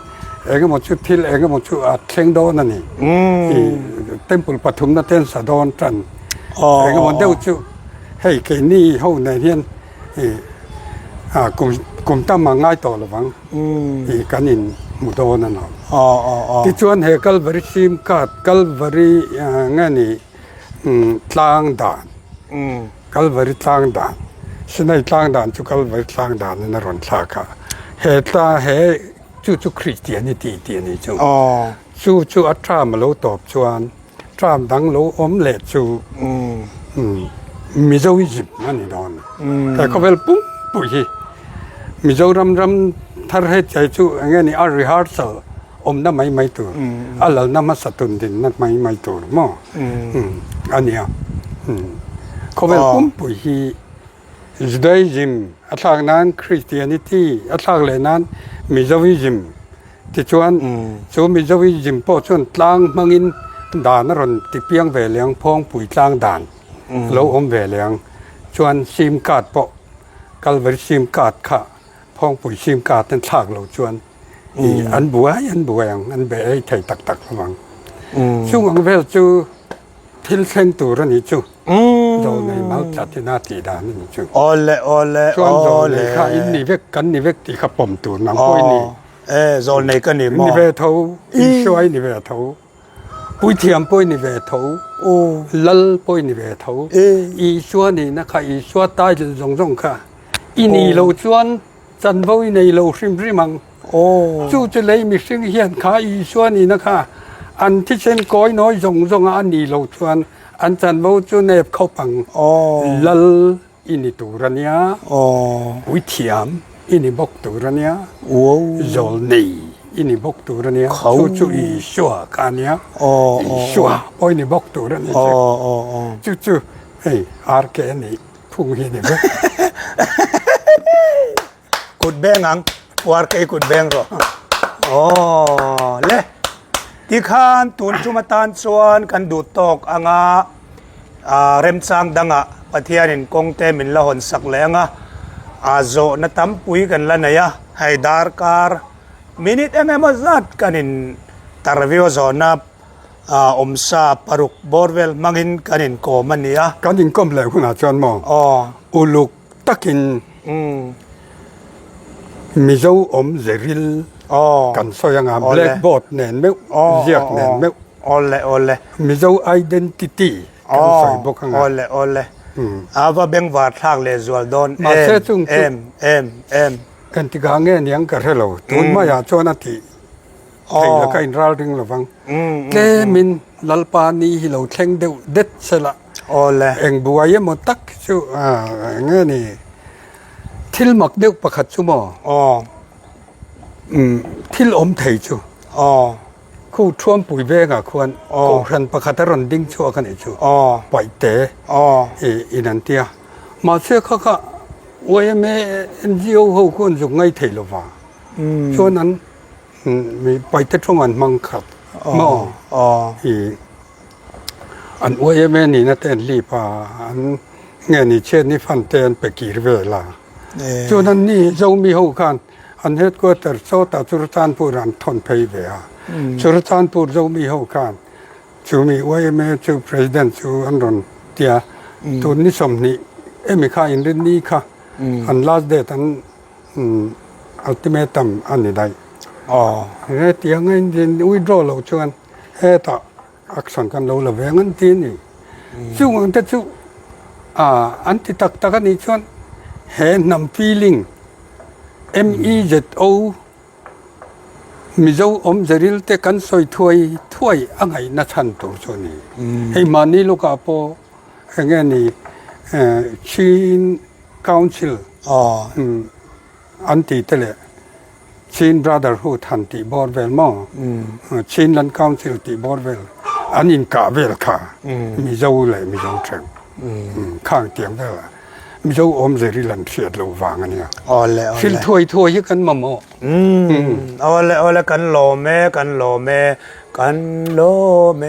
Engemaw chu thil engemaw chu a thleng dawn a ni. I temple pathumna te an sa dawn tan. Engemaw deuh chu hei keini ho nen hian i kum kum tam a ngai tawh lovang i kan in hmu dawn a ni. Tichuan he Kalvari sim card Kalvari nge ni tlang dan Kalvari tlang dan Sinai tlang dan chu Kalvari tlang dan in a rawn thlak a he tlang he Chu chu Kristian i tih tih a nih chu. Chu chu a term a lo tawp chuan term dang lo awm leh chu Mizoism a ni dawn. He khawvel pumpui hi Mizoram ram thar he chai chu eng nge ni a rehearsal awmna mai mai tur, a lalna hmasa tun dinna mai mai tur maw a nia. Khawvel pumpui hi Judaism a thlak nan Christianity a thlak leh nan Mizoism tichuan chu Mizoism pawh chuan tlang hmangin dan a rawn ti piang ve leh ang Phawngpui tlang dan lo awm ve leh ang chuan sim card pawh Calvary sim card kha Phawngpui sim card an thlak lo chuan an buai an buai ang an be ei thei tak tak lo ang chung ang vel chu Thil thleng tur a nih chu. Zawlnei mal tlat ina tih dan a nih chu. Awle awle Chuan zawlnei kha in ni vek kan ni vek tih kha pawm tur nang pawh i ni. E zawlnei ka ni maw? Ni ve tho, Isua i ni ve tho, Puithiam pawh i ni ve tho, Lal pawh i ni ve tho. Isua nihna kha Isua title zawng zawng kha i nih loh chuan Chanvo i nei lo hrim hrim ang. Chu chu lei mihring hian kha Isua nihna kha an thisen kawi nawi zawng zawnga a nih loh chuan an chanvo chu nep khawp ang. Lal i ni tur a nia, puithiam i ni bawk tur a nia, zawlnei i ni bawk tur a nia, chu chu Isua kha a nia, Isua pawh i ni bawk tur a ni che. Chu chu hei RK a nih. Phung hi ni vek. Kut beng ang, puar kei kut beng rawh. Aw le. Tikhan tun tum atan chuan kan duh tawk anga remchang dangah Pathianin kawngte min la hawn sak leh anga a zawhna tampui kan la nei a. Hei darkar minute eng emaw zat kan in tarview a zawhna Awmsa paruk bawr vel hmangin kan inkawm a ni a. Kan inkawm leh hunah chuan maw uluk takin Mizo awm zeril kan sawi anga blackboard nen meuh ziak nen meuh Mizo identity kan sawi bawk anga. Awle awle a va bengvar thlak leh zual dawn em em em em. Engtikah nge niang ka hre lo tun maiah chuan a tih. Thei laka in ral ring lovang. Tlemin Lalpa ni hi lo thleng deuh det sela. Eng buai emaw tak hi chu eng nge ni thil mak deuh pakhat chu maw thil awm thei chu khu Thuampui vengah khuan kohhran pakhat a rawn ding chhuak a nih chu Paihte in an tia. Mahse kha kha yma NGO ho khuan zuk ngaih thei lova chuan an Mi paite tawng an hmang khat maw? I an yma nihna te an lip a, an nge ni chhiat ni fund te an pe kir vel a. Chuan an ni Zomi ho khan an headquarter sawtah Churachandpur an thawn phei ve a. Churachandpur Zomi ho khan chumi yma chu president chu an rawn tia tun ni 20 emi kha inrinni kha an last date an Ultimatum a ni daih. He tiang a in withdraw loh chuan hetah action kan lo la ve ang an ti a ni. Chung ang te chu an ti tak tak a nih chuan he hnam feeling MEZO Mizo awmzeril te kan sawi thuai thuai a ngaihna chhan tur chu a ni. Hei mahni lukah pawh eng nge ni Chin Council an tih te leh Chin Brotherhood han tih bawr vel maw? Chinland Council tih bawr vel an inkah vel kha Mizo leh Mizo theuh khang tiang vel ah Mizo awmze ril an hriat loh vang a nia. Thil thuai thuai hi kan mamawh. Awle awle kan lawm e kan lawm e kan lawm e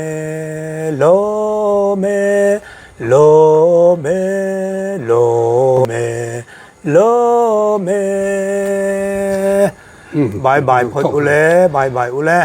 lawm e. Lawm e, lawm e, lawm e. Bye bye phawt ule, bye bye ule.